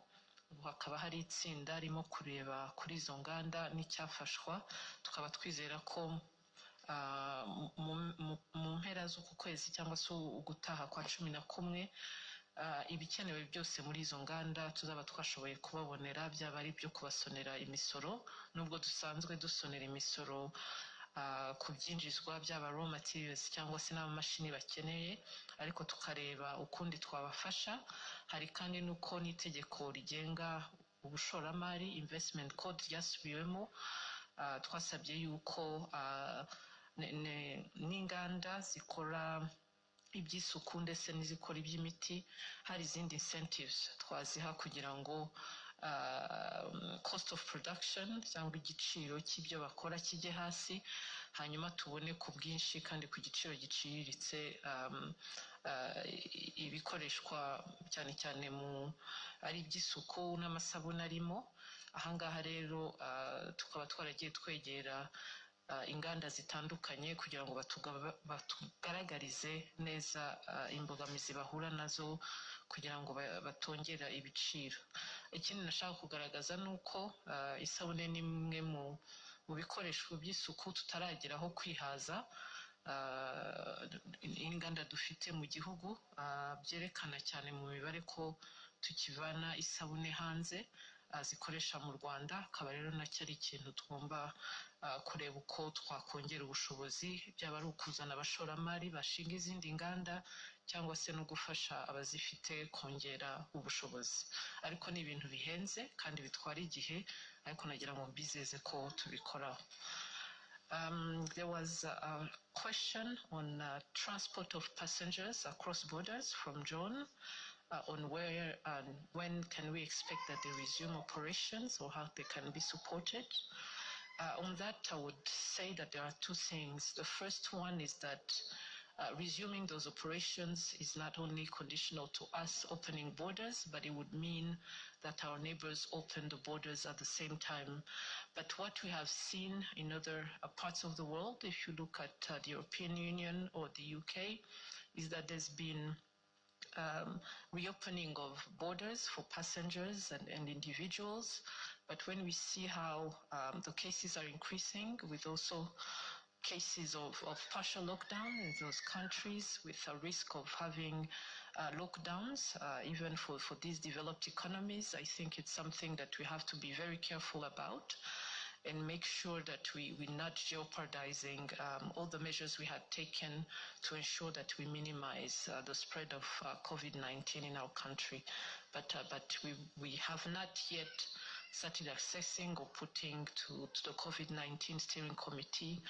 Ubu hakaba hari itsinda ririmo kureba kuri izo nganda n'icyafashwa. Tukaba twizera ko mu mpera z'uku kwezi cyangwa se ugutaha kwa 11, ibikenewe byose muri izo nganda tuzaba twashoboye kubabonera, byaba ari ibyo kubasonera imisoro, nubwo dusanzwe dusonera imisoro ku byinjizwa, byaba raw materials cyangwa se n'amamashini bakeneye, ariko tukareba ukundi twabafasha. Hari kandi n'uko n'itegeko rigenga ubushoramari, investment code, ryasubiwemo. Twasabye yuko n'inganda zikora iby'isuku ndetse n'izikora iby'imiti hari izindi incentives twaziha kugira ngo cost of production cyangwa igiciro cy'ibyo bakora kijye hasi, hanyuma tubone ku bwinshi kandi ku giciro giciriritse ibikoreshwa cyane cyane mu ari iby'isuku n'amasabune arimo. Ahangaha rero tukaba twaragiye twegera inganda zitandukanye kugira ngo batugaragarize neza imbogamizi bahura nazo kugira ngo batongera ibiciro. Ikindi nashaka kugaragaza ni uko isabune ni imwe mu bikoresho by'isuku tutarageraho kwihaza inganda dufite mu gihugu. Byerekana cyane mu mibare ko tukivana isabune hanze zikoresha mu Rwanda, akaba rero nacyo ari ikintu tugomba kureba uko twakongera ubushobozi, byaba ari ukuzana abashoramari bashinga izindi nganda cyangwa se no gufasha abazifite kongera ubushobozi. Ariko ni ibintu bihenze kandi bitwara igihe, ariko nagira ngo mbizeze ko tubikoraho. There was a question on transport of passengers across borders from John on where and when can we expect that they resume operations or how they can be supported. On that, I would say that there are two things. The first one is that resuming those operations is not only conditional to us opening borders, but it would mean that our neighbors open the borders at the same time. But what we have seen in other parts of the world, if you look at the European Union or the UK, is that there's been reopening of borders for passengers and individuals. But when we see how the cases are increasing, with also cases of partial lockdown in those countries, with a risk of having lockdowns, even for these developed economies, I think it's something that we have to be very careful about and make sure that we're not jeopardizing all the measures we had taken to ensure that we minimize the spread of COVID-19 in our country. But we have not yet started assessing or putting to the COVID-19 steering committee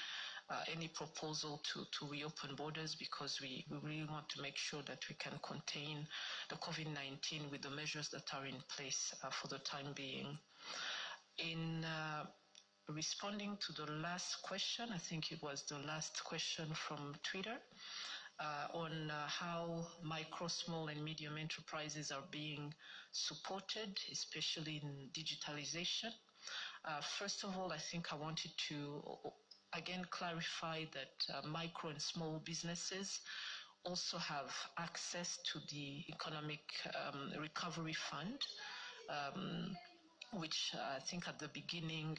any proposal to reopen borders, because we really want to make sure that we can contain the COVID-19 with the measures that are in place for the time being. In responding to the last question, I think it was the last question from Twitter, on how micro, small, and medium enterprises are being supported, especially in digitalization. First of all, I think I wanted to again clarify that micro and small businesses also have access to the Economic Recovery Fund, which I think at the beginning,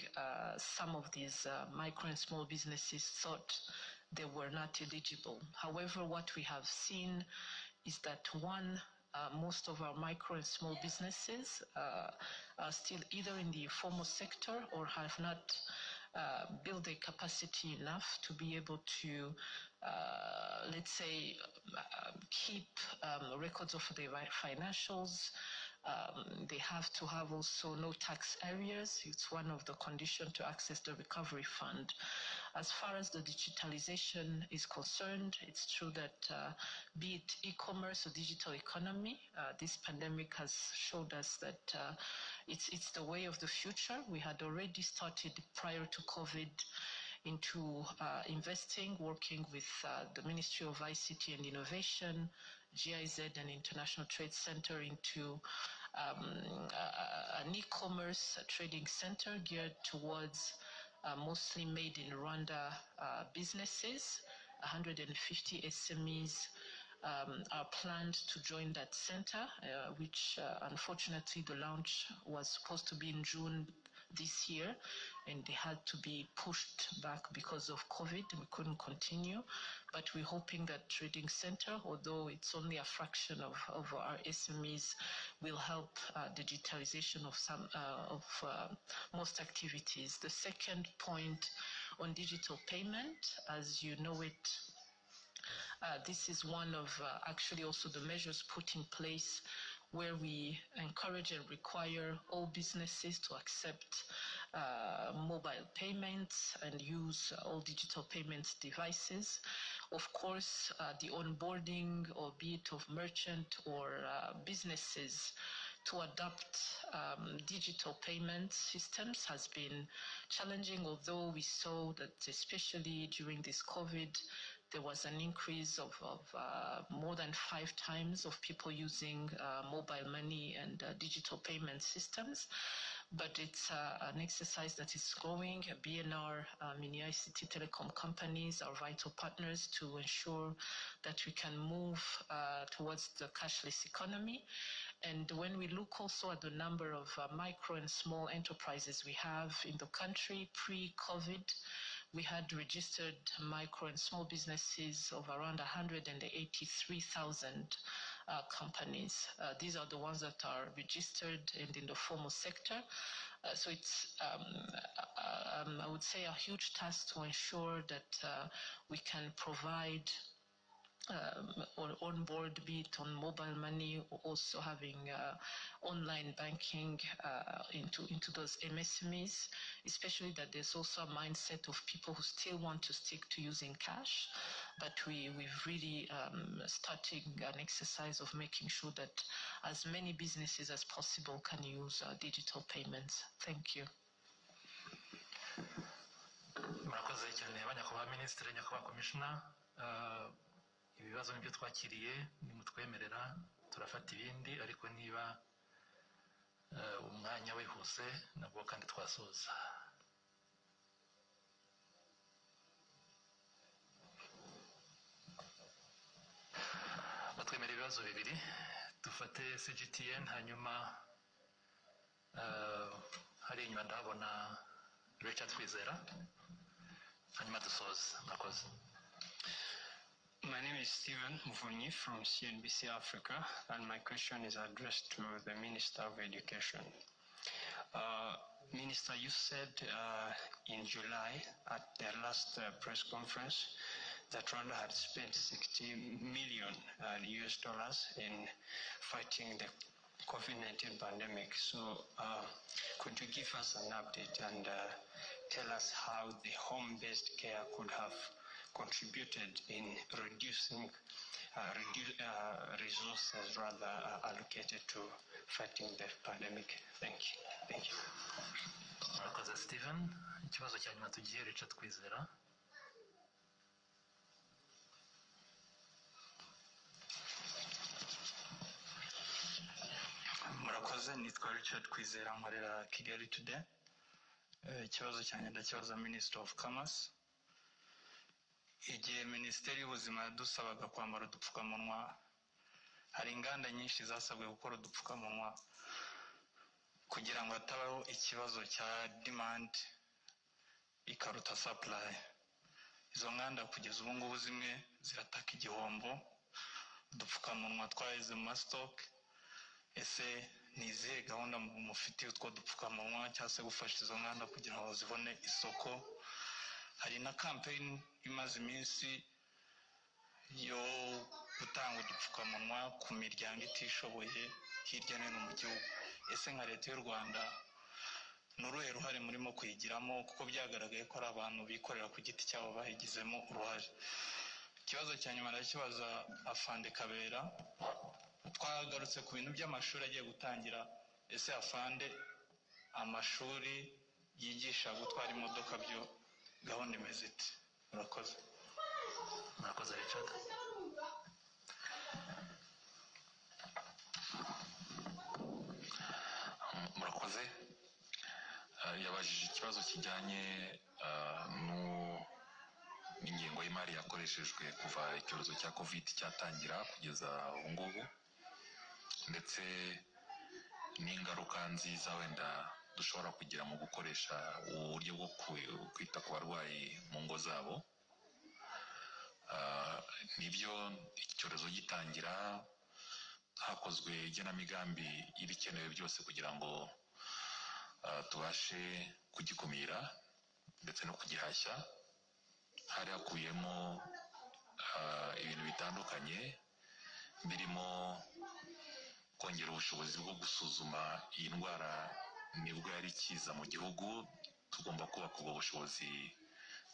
some of these micro and small businesses thought they were not eligible. However, what we have seen is that one, most of our micro and small businesses are still either in the informal sector or have not built a capacity enough to be able to, let's say, keep records of their financials. They have to have also no tax areas. It's one of the conditions to access the recovery fund. As far as the digitalization is concerned, it's true that be it e-commerce or digital economy, this pandemic has showed us that it's the way of the future. We had already started prior to COVID into investing, working with the Ministry of ICT and Innovation, GIZ and International Trade Center into an e-commerce trading center geared towards mostly made in Rwanda businesses. 150 SMEs are planned to join that center, which unfortunately the launch was supposed to be in June this year, and they had to be pushed back because of COVID. We couldn't continue, but we're hoping that trading center, although it's only a fraction of our SMEs, will help digitalization of some of most activities. The second point on digital payment, as you know it, this is one of actually also the measures put in place where we encourage and require all businesses to accept mobile payments and use all digital payments devices. Of course, the onboarding, or be it of merchant or businesses, to adopt digital payment systems has been challenging, although we saw that especially during this COVID, there was an increase of more than 5 times of people using mobile money and digital payment systems. But it's an exercise that is growing. BNR, many ICT telecom companies are vital partners to ensure that we can move towards the cashless economy. And when we look also at the number of micro and small enterprises we have in the country pre-COVID, we had registered micro and small businesses of around 183,000 companies. These are the ones that are registered and in the formal sector. So it's, I would say, a huge task to ensure that we can provide or onboard, be it on mobile money, or also having online banking into those MSMEs, especially that there's also a mindset of people who still want to stick to using cash. But we've really starting an exercise of making sure that as many businesses as possible can use digital payments. Thank you. Murakoze cyane banyakubahwa Minisitiri, nyakubahwa Commissioner. Ibibazo nibyo twakiriye, nimutwemerera turafata ibindi, ariko niba umwanya wihuse nabwo kandi twasoza. Batwemerera Ibibazo bibiri, dufate CGTN, hanyuma hari inyuma ndahabona Richard Kwizera, hanyuma dusoze. Murakoze. My name is Stephen Muvunyi from CNBC Africa, and my question is addressed to the Minister of Education. Minister, you said in July at the last press conference that Rwanda had spent 60 million US dollars in fighting the COVID-19 pandemic. So could you give us an update and tell us how the home-based care could have contributed in reducing resources rather allocated to fighting the pandemic? Thank you. Thank you. Murakoze, Stephen. Ikibazo cya nyuma tugiye Richard Kwizera. Murakoze, nitwa Richard Kwizera, nkorera Kigali Today. Ikibazo cyanjye ndakibaza Minister of Commerce. Igihe Minisiteri y'Ubuzima yadusabaga kwambara udupfukamunwa, hari inganda nyinshi zasabwe gukora udupfukamunwa kugira ngo hatabaho ikibazo cya demand ikaruta supply. Izo nganda kugeza ubu ngubu zimwe zirataka igihombo, udupfukamunwa twaheze mu ma stock. Ese ni izihe gahunda mufitiye utwo dupfukamunwa, cyangwa se gufasha izo nganda kugira ngo zibone isoko? Hari na campaign imaze iminsi yo gutanga udupfukamunwa ku miryango itishoboye hirya no hino mu gihugu. Ese nka Leta y'u Rwanda ni uruhe ruhare murimo kuyigiramo, kuko byagaragaye ko ari abantu bikorera ku giti cyabo bayigizemo uruhare? Ikibazo cya nyuma ndakibaza Afande Kabera. Twagarutse ku bintu by'amashuri agiye gutangira. Ese afande, amashuri yigisha gutwara imodoka byo gahunda imeze ite? Murakoze. Murakoze, Richard. Murakoze. Yabajije ikibazo kijyanye n'ingengo y'imari yakoreshejwe kuva icyorezo cya COVID cyatangira kugeza ubu ngubu, ndetse n'ingaruka nziza wenda dushobora kugira mu gukoresha ubu buryo bwo kwita ku barwayi mu ngo zabo. Nibyo, icyorezo gitangira hakozwe igenamigambi y'ibikenewe byose kugira ngo tubashe kugikumira ndetse no kugihashya. Hari hakubiyemo ibintu bitandukanye birimo kongera ubushobozi bwo gusuzuma iyi ndwara. Nibwo yari ikiza mu gihugu, tugomba kubaka ubwo bushobozi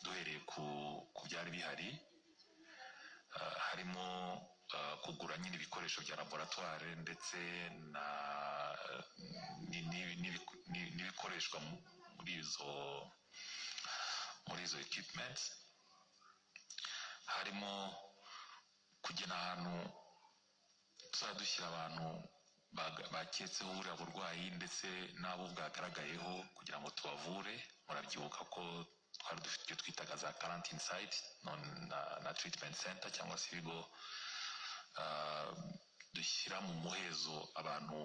duhereye ku byari bihari. Harimo kugura nyine ibikoresho bya laboratoire ndetse n'ibikoreshwa muri izo equipment. Harimo kugena ahantu tuzajya dushyira abantu baketseho buriya burwayi ndetse n'abo bwagaragayeho kugira ngo tubavure. Murabyibuka ko twari dufite icyo twitaga za quarantine site na treatment center, cyangwa se ibigo dushyira mu muhezo abantu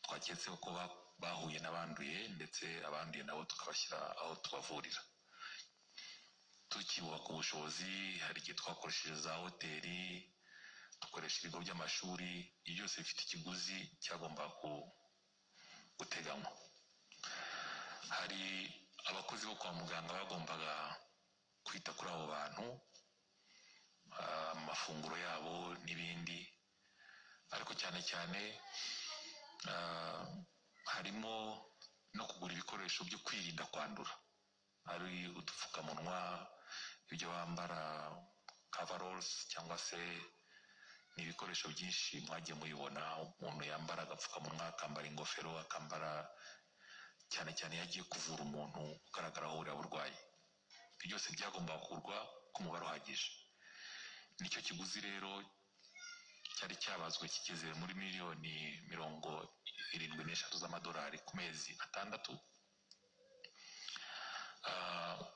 twaketse ko bahuye n'abanduye, ndetse abanduye nabo tukabashyira aho tubavurira. Tukibubaka ubushobozi, hari igihe twakoresheje za hoteli, dukoresha ibigo by'amashuri. Ibyo byose bifite ikiguzi cyagomba guteganywa. Hari abakozi bo kwa muganga bagombaga kwita kuri abo bantu, amafunguro yabo n'ibindi. Ariko cyane cyane harimo no kugura ibikoresho byo kwirinda kwandura, ari udupfukamunwa, ibyo bambara, coveralls, cyangwa se ni ibikoresho byinshi mwagiye mubibona. Umuntu yambara agapfukamunwa, akambara ingofero, akambara cyane cyane iyo agiye kuvura umuntu ugaragaraho buriya burwayi. Ibyo byose byagombaga kugurwa ku mubare uhagije. Nicyo kiguzi rero cyari cyabazwe, kigeze muri miliyoni 73 z'amadolari ku mezi 6.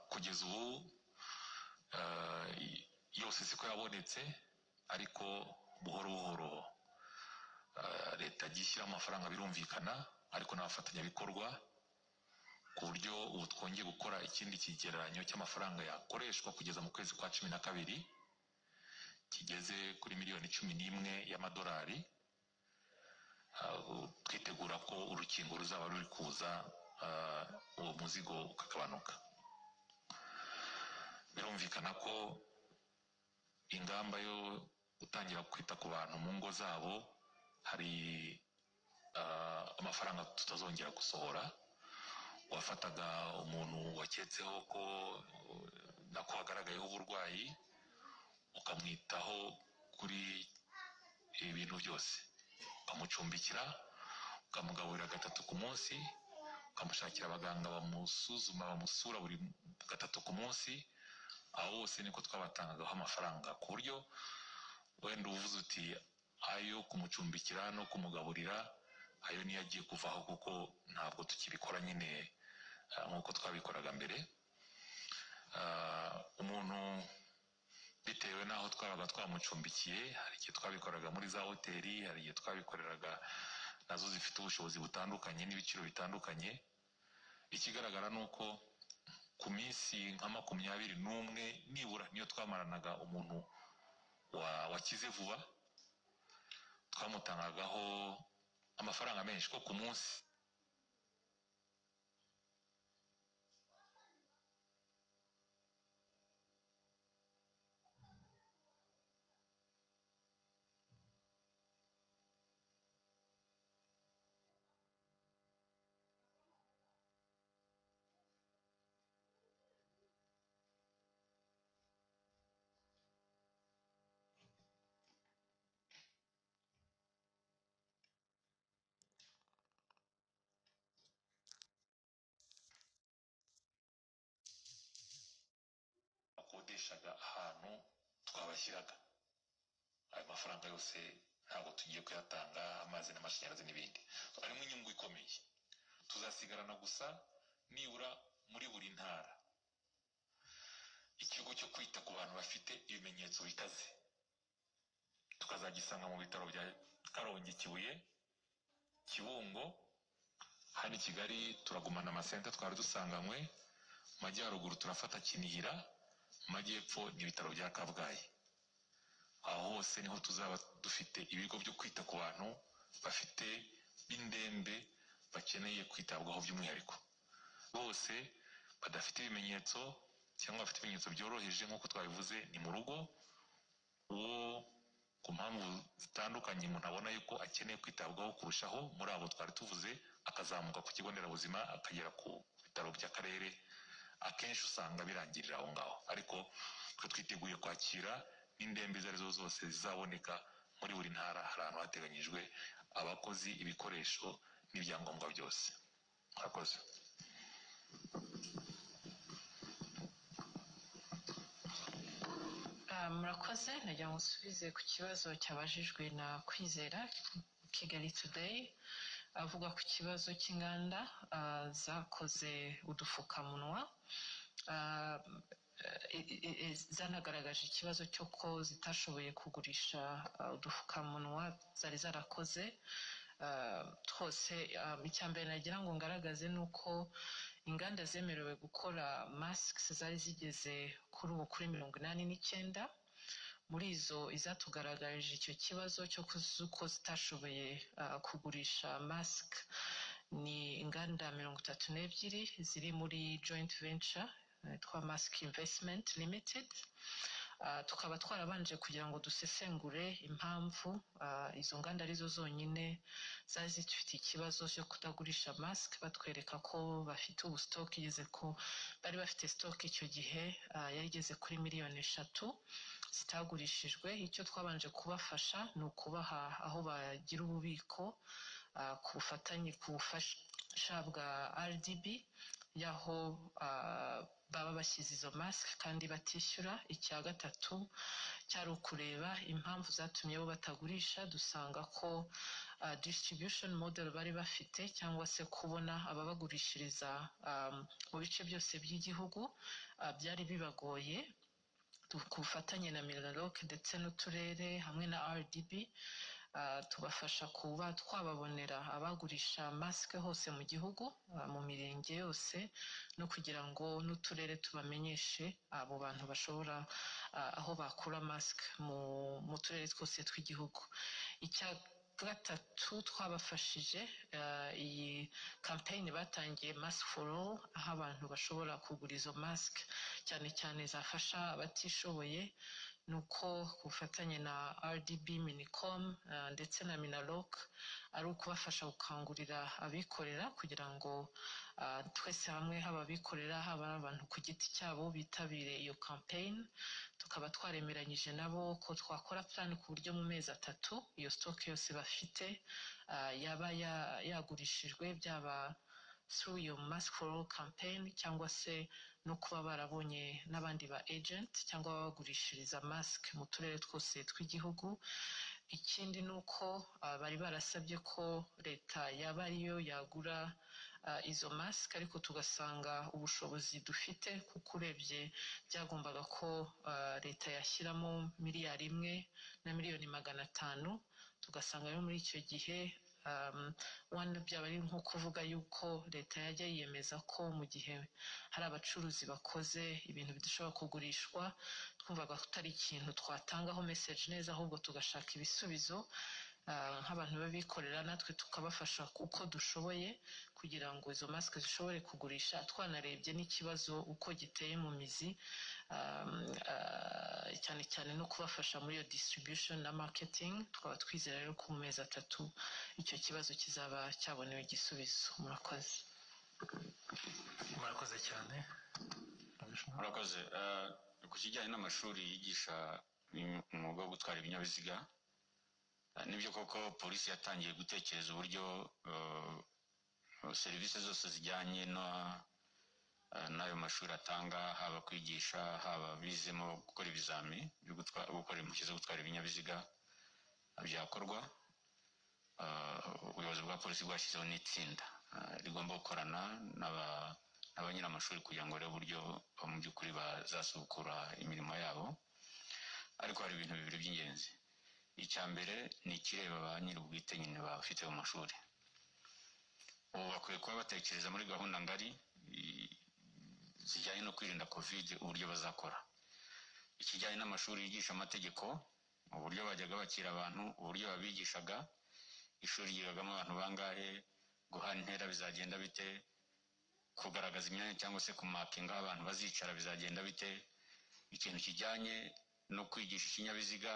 Kugeza ubu yose siko yabonetse, ariko Buhoro buhoro leta yagiye ishyiramo amafaranga, birumvikana, ariko n'abafatanyabikorwa, ku buryo ubu twongeye gukora ikindi kigereranyo cy'amafaranga yakoreshwa kugeza mu kwezi kwa 12, kigeze kuri miliyoni 11 y'amadolari. Twitegura ko urukingo ruzaba ruri kuza, uwo muzigo ukagabanuka. Birumvikana ko ingamba yo gutangira kwita ku bantu mu ngo zabo, hari amafaranga tutazongera gusohora. Wafataga umuntu waketseho ko nako hagaragayeho uburwayi, ukamwitaho kuri ibintu byose, ukamucumbikira, ukamugaburira gatatu ku munsi, ukamushakira abaganga bamusuzuma, bamusura buri gatatu ku munsi, aho hose niko twabatangagaho amafaranga. Ku buryo wenda uvuze uti ayo kumucumbikira no kumugaburira, ayo niyo agiye kuvaho, kuko ntabwo tukibikora nyine nk'uko twabikoraga mbere. Umuntu bitewe n'aho twabaga twamucumbikiye, hari igihe twabikoraga muri za hoteli, hari igihe twabikoreraga nazo zifite ubushobozi butandukanye n'ibiciro bitandukanye. Ikigaragara ni uko ku minsi nka 21 nibura niyo twamaranaga umuntu wakize vuba, twamutangagaho amafaranga menshi, ko ku munsi bakodeshaga ahantu twabashyiraga, ayo mafaranga yose ntabwo tugiye kuyatanga, amazi n'amashanyarazi n'ibindi. Harimo inyungu ikomeye. Tuzasigarana gusa nibura muri buri ntara ikigo cyo kwita ku bantu bafite ibimenyetso bikaze, tukazagisanga mu bitaro bya Karongi, Kibuye, Kibungo. Hano i Kigali turagumana amasenta twari dusanganywe, mu majyaruguru turafata Kinihira, mu majyepfo ni ibitaro bya Kabgayi. Aho hose niho tuzaba dufite ibigo byo kwita ku bantu bafite b'indembe, bakeneye kwitabwaho by'umwihariko, bose badafite ibimenyetso cyangwa bafite ibimenyetso byoroheje nk'uko twabivuze, ni mu rugo. Uwo ku mpamvu zitandukanye umuntu abona yuko akeneye kwitabwaho kurushaho muri abo twari tuvuze, akazamuka ku kigo nderabuzima, akagera ku bitaro by'akarere. Akenshi usanga birangirira aho ngaho, ariko twe twiteguye kwakira n'indembe izo arizo zose zizaboneka muri buri ntara. Hari ahantu hateganyijwe abakozi, ibikoresho n'ibyangombwa byose. Murakoze. Murakoze. Nagira ngo nsubize ku kibazo cyabajijwe na Kwizera, Kigali Today, avuga ku kibazo cy'inganda zakoze udupfukamunwa, zanagaragaje ikibazo cy'uko zitashoboye kugurisha udupfukamunwa zari zarakoze twose. Icya mbere nagira ngo ngaragaze ni uko inganda zemerewe gukora masks zari zigeze kuri ubu kuri 89. Muri izo, izatugaragarije icyo kibazo cyo ko zitashoboye kugurisha mask ni inganda 32 ziri muri joint venture yitwa Mask Investment Limited. Tukaba twarabanje kugira ngo dusesengure impamvu izo nganda arizo zonyine zari zifite ikibazo cyo kutagurisha mask, batwereka ko bafite ubu stock igeze ko bari bafite stock icyo gihe yari igeze kuri miliyoni 3 zitagurishijwe. Icyo twabanje kubafasha ni ukubaha aho bagira ububiko ku bufatanye, ku bufasha bwa RDB, y'aho baba bashyize izo mask kandi batishyura. Icya gatatu cyari ukureba impamvu zatumye bo batagurisha, dusanga ko distribution model bari bafite, cyangwa se kubona ababagurishiriza mu bice byose by'igihugu, byari bibagoye. Ku bufatanye na MINALOC ndetse n'uturere hamwe na RDB, tubafasha kuba twababonera abagurisha masike hose mu gihugu, mu mirenge yose, no kugira ngo n'uturere tubamenyeshe abo bantu bashobora aho bakura masike mu turere twose tw'igihugu. Icya gatatu twabafashije, iyi campaign batangiye, Mask for All, aho abantu bashobora kugura izo mask cyane cyane zafasha abatishoboye, ni uko ku bufatanye na RDB, MINICOM ndetse na MINALOC, ari ukubafasha gukangurira abikorera kugira ngo twese hamwe, haba abikorera, haba abantu ku giti cyabo, bitabire iyo campaign. Tukaba twaremeranyije nabo ko twakora plan ku buryo mu mezi 3 iyo stock yose bafite yaba yagurishijwe, byaba through iyo Mask for All campaign cyangwa se no kuba barabonye n'abandi ba agent cyangwa babagurishiriza mask mu turere twose tw'igihugu. Ikindi ni uko bari barasabye ko leta yaba ariyo yagura izo mask, ariko tugasanga ubushobozi dufite, kuko urebye byagombaga ko leta yashyiramo 1 miliyari na miliyoni 500, tugasanga rero muri icyo gihe one byaba ari nko kuvuga yuko leta yajya yiyemeza ko mu gihe hari abacuruzi bakoze ibintu bidashobora kugurishwa, twumvaga ko atari ikintu twatangaho message neza, ahubwo tugashaka ibisubizo nk'abantu b'abikorera, natwe tukabafasha uko dushoboye kugira ngo izo masike zishobore kugurisha, twanarebye n'ikibazo uko giteye mu mizi, cyane cyane no kubafasha muri iyo distribution na marketing. Tukaba twizera rero ko mu mezi 3 icyo kibazo kizaba cyabonewe igisubizo. Murakoze. Murakoze cyane. Murakoze. Ku kijyanye n'amashuri yigisha umwuga wo gutwara ibinyabiziga, nibyo koko polisi yatangiye gutekereza uburyo serivisi zose zijyanye n'ayo mashuri atanga, haba kwigisha, haba bizemo gukora ibizami byo gukora impushya zo gutwara ibinyabiziga, byakorwa. Ubuyobozi bwa polisi bwashyizeho n'itsinda rigomba gukorana na ba nyir'amashuri kugira ngo barebe uburyo mu by'ukuri bazasubukura imirimo yabo. Ariko hari ibintu bibiri by'ingenzi. Icya mbere ni ikireba ba nyir'ubwite nyine bafite mu mashuri. Ubu bakwiye kuba batekereza muri gahunda ngari zijyanye no kwirinda COVID, uburyo bazakora ikijyanye n'amashuri yigisha amategeko, uburyo bajyaga bakira abantu, uburyo babigishaga, ishuri ryigagamo abantu bangahe, guhana intera bizagenda bite, kugaragaza imyanya cyangwa se kumakinga aho abantu bazicara bizagenda bite, ikintu kijyanye no kwigisha ikinyabiziga,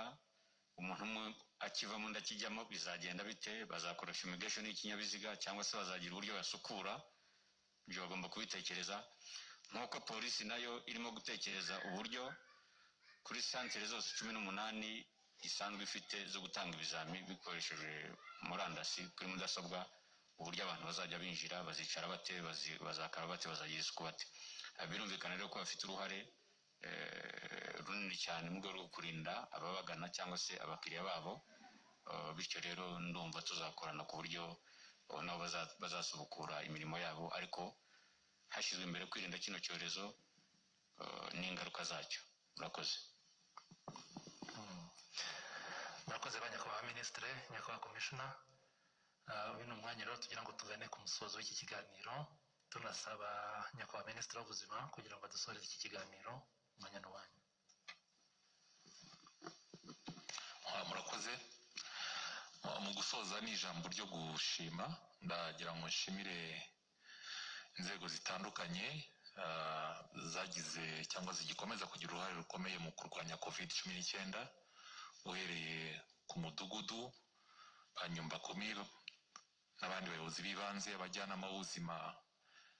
umuntu umwe akivamo undi akijyamo bizagenda bite, bazakora fumigation y'ikinyabiziga cyangwa se bazagira uburyo basukura. Ibyo bagomba kubitekereza, nk'uko polisi nayo irimo gutekereza uburyo kuri santere zose 18 isanzwe ifite zo gutanga ibizami bikoresheje murandasi kuri mudasobwa, uburyo abantu bazajya binjira, bazicara bate, bazakaraba bate, bazagira isuku bate. Birumvikana rero ko bafite uruhare runini cyane mu rwego rwo kurinda ababagana cyangwa se abakiriya babo. Bityo rero ndumva tuzakorana ku buryo nabo bazasubukura imirimo yabo, ariko hashyizwe imbere kwirinda kino cyorezo n'ingaruka zacyo. Murakoze. Murakoze ba nyakubahwa minisitiri, nyakubahwa komishona. Uyu ni umwanya rero tugira ngo tugane ku musozo w'iki kiganiro, tunasaba nyakubahwa minisitiri w'ubuzima kugira ngo adusoreze iki kiganiro. Umwanya ni uwanyu. Murakoze. Mu gusoza ni ijambo ryo gushima. Ndagira ngo nshimire inzego zitandukanye zagize cyangwa zigikomeza kugira uruhare rukomeye mu kurwanya COVID-19, uhereye ku mudugudu, ba nyumbakumi n'abandi bayobozi b'ibanze, abajyanama b'ubuzima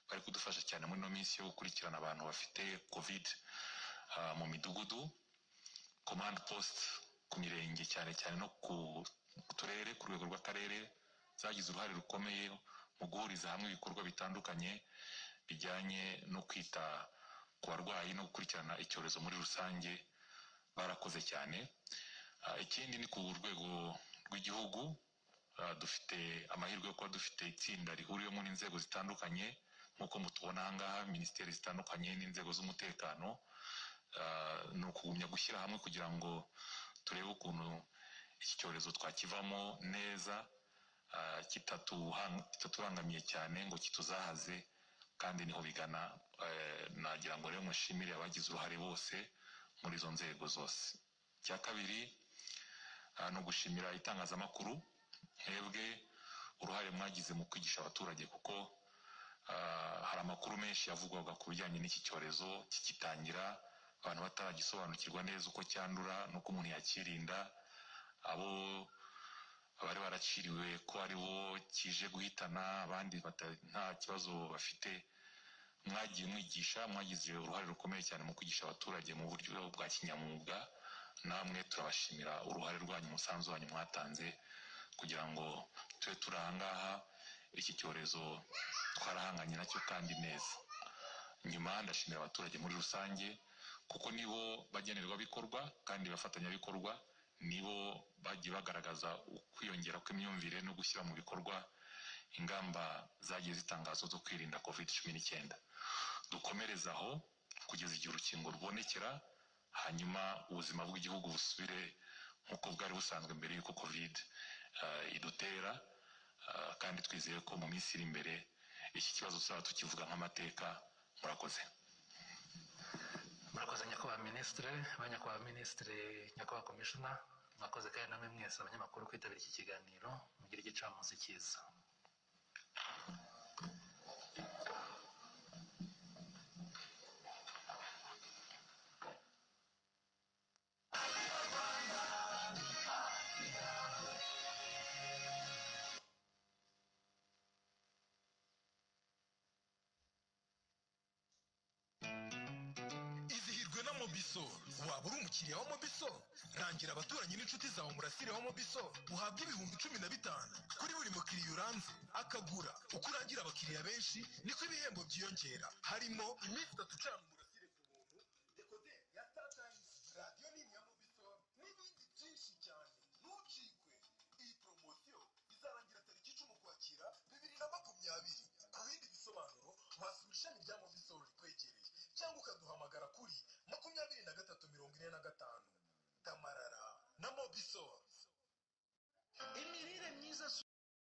bari kudufasha cyane muri ino minsi yo gukurikirana abantu bafite COVID mu midugudu, command post ku mirenge cyane cyane no ku turere, ku rwego rw'akarere, zagize uruhare rukomeye mu guhuriza hamwe ibikorwa bitandukanye bijyanye no kwita ku barwayi no gukurikirana icyorezo muri rusange. Barakoze cyane. Ikindi ni ku rwego rw'igihugu. Dufite amahirwe yo kuba dufite itsinda rihuriwemo n'inzego zitandukanye nk'uko mutubona aha ngaha, minisiteri zitandukanye n'inzego z'umutekano. Ni ukugumya gushyira hamwe kugira ngo turebe ukuntu iki cyorezo twakivamo neza, kitatubangamiye cyane ngo kituzahaze, kandi niho bigana. Nagira ngo rero mushimire abagize uruhare bose muri izo nzego zose. Icya kabiri ni ugushimira itangazamakuru, mwebwe uruhare mwagize mu kwigisha abaturage, kuko hari amakuru menshi yavugwaga ku bijyanye n'iki cyorezo kigitangira, abantu bataragisobanukirwa neza uko cyandura n'uko umuntu yakirinda, abo bari baraciriwe ko ari bo kije guhitana, abandi nta kibazo bafite. Mwagiye mwigisha, mwagize uruhare rukomeye cyane mu kwigisha abaturage mu buryo bwa kinyamwuga. Namwe turabashimira uruhare rwanyu, umusanzu wanyu mwatanze kugira ngo tube turi aha ngaha. Iki cyorezo twarahanganye nacyo kandi neza. Nyuma ndashimira abaturage muri rusange, kuko nibo bagenerwabikorwa kandi bafatanyabikorwa, nibo bagiye bagaragaza ukwiyongera kw'imyumvire no gushyira mu bikorwa ingamba zagiye zitangazwa zo kwirinda COVID-19. Dukomereze aho kugeza igihe urukingo rubonekera, hanyuma ubuzima bw'igihugu busubire nk'uko bwari busanzwe mbere y'uko Covid idutera, kandi twizeye ko mu minsi iri imbere iki kibazo tuzaba tukivuga nk'amateka. Murakoze. Murakoze nyakubahwa minisitiri, ba nyakubahwa minisitiri, nyakubahwa komishona, mwakoze kandi namwe mwese abanyamakuru kwitabira iki kiganiro. Mugire igicamunsi cyiza. Izihirwe na Mobisol. Waba uri umukiriya wa Mobisol? Rangira abaturanyi n'inshuti zawe umurasire wa Mobisol, uhabwe 15,000 kuri buri mukiriya uranze akagura. Uko urangira abakiriya benshi niko ibihembo byiyongera, harimo iminsi 3 ucana umurasire ku buntu, dekoderi ya Star Times, radiyo nini ya Mobisol n'ibindi byinshi cyane. Ntucikwe iyi poromosiyo, izarangira tariki 10 Ukwakira 2020. Ku bindi bisobanuro wasura ishami rya Mobisol rikwegereye cyangwa ukaduhamagara kuri 23 45. Tamarara na Mobisol. Imirire myiza si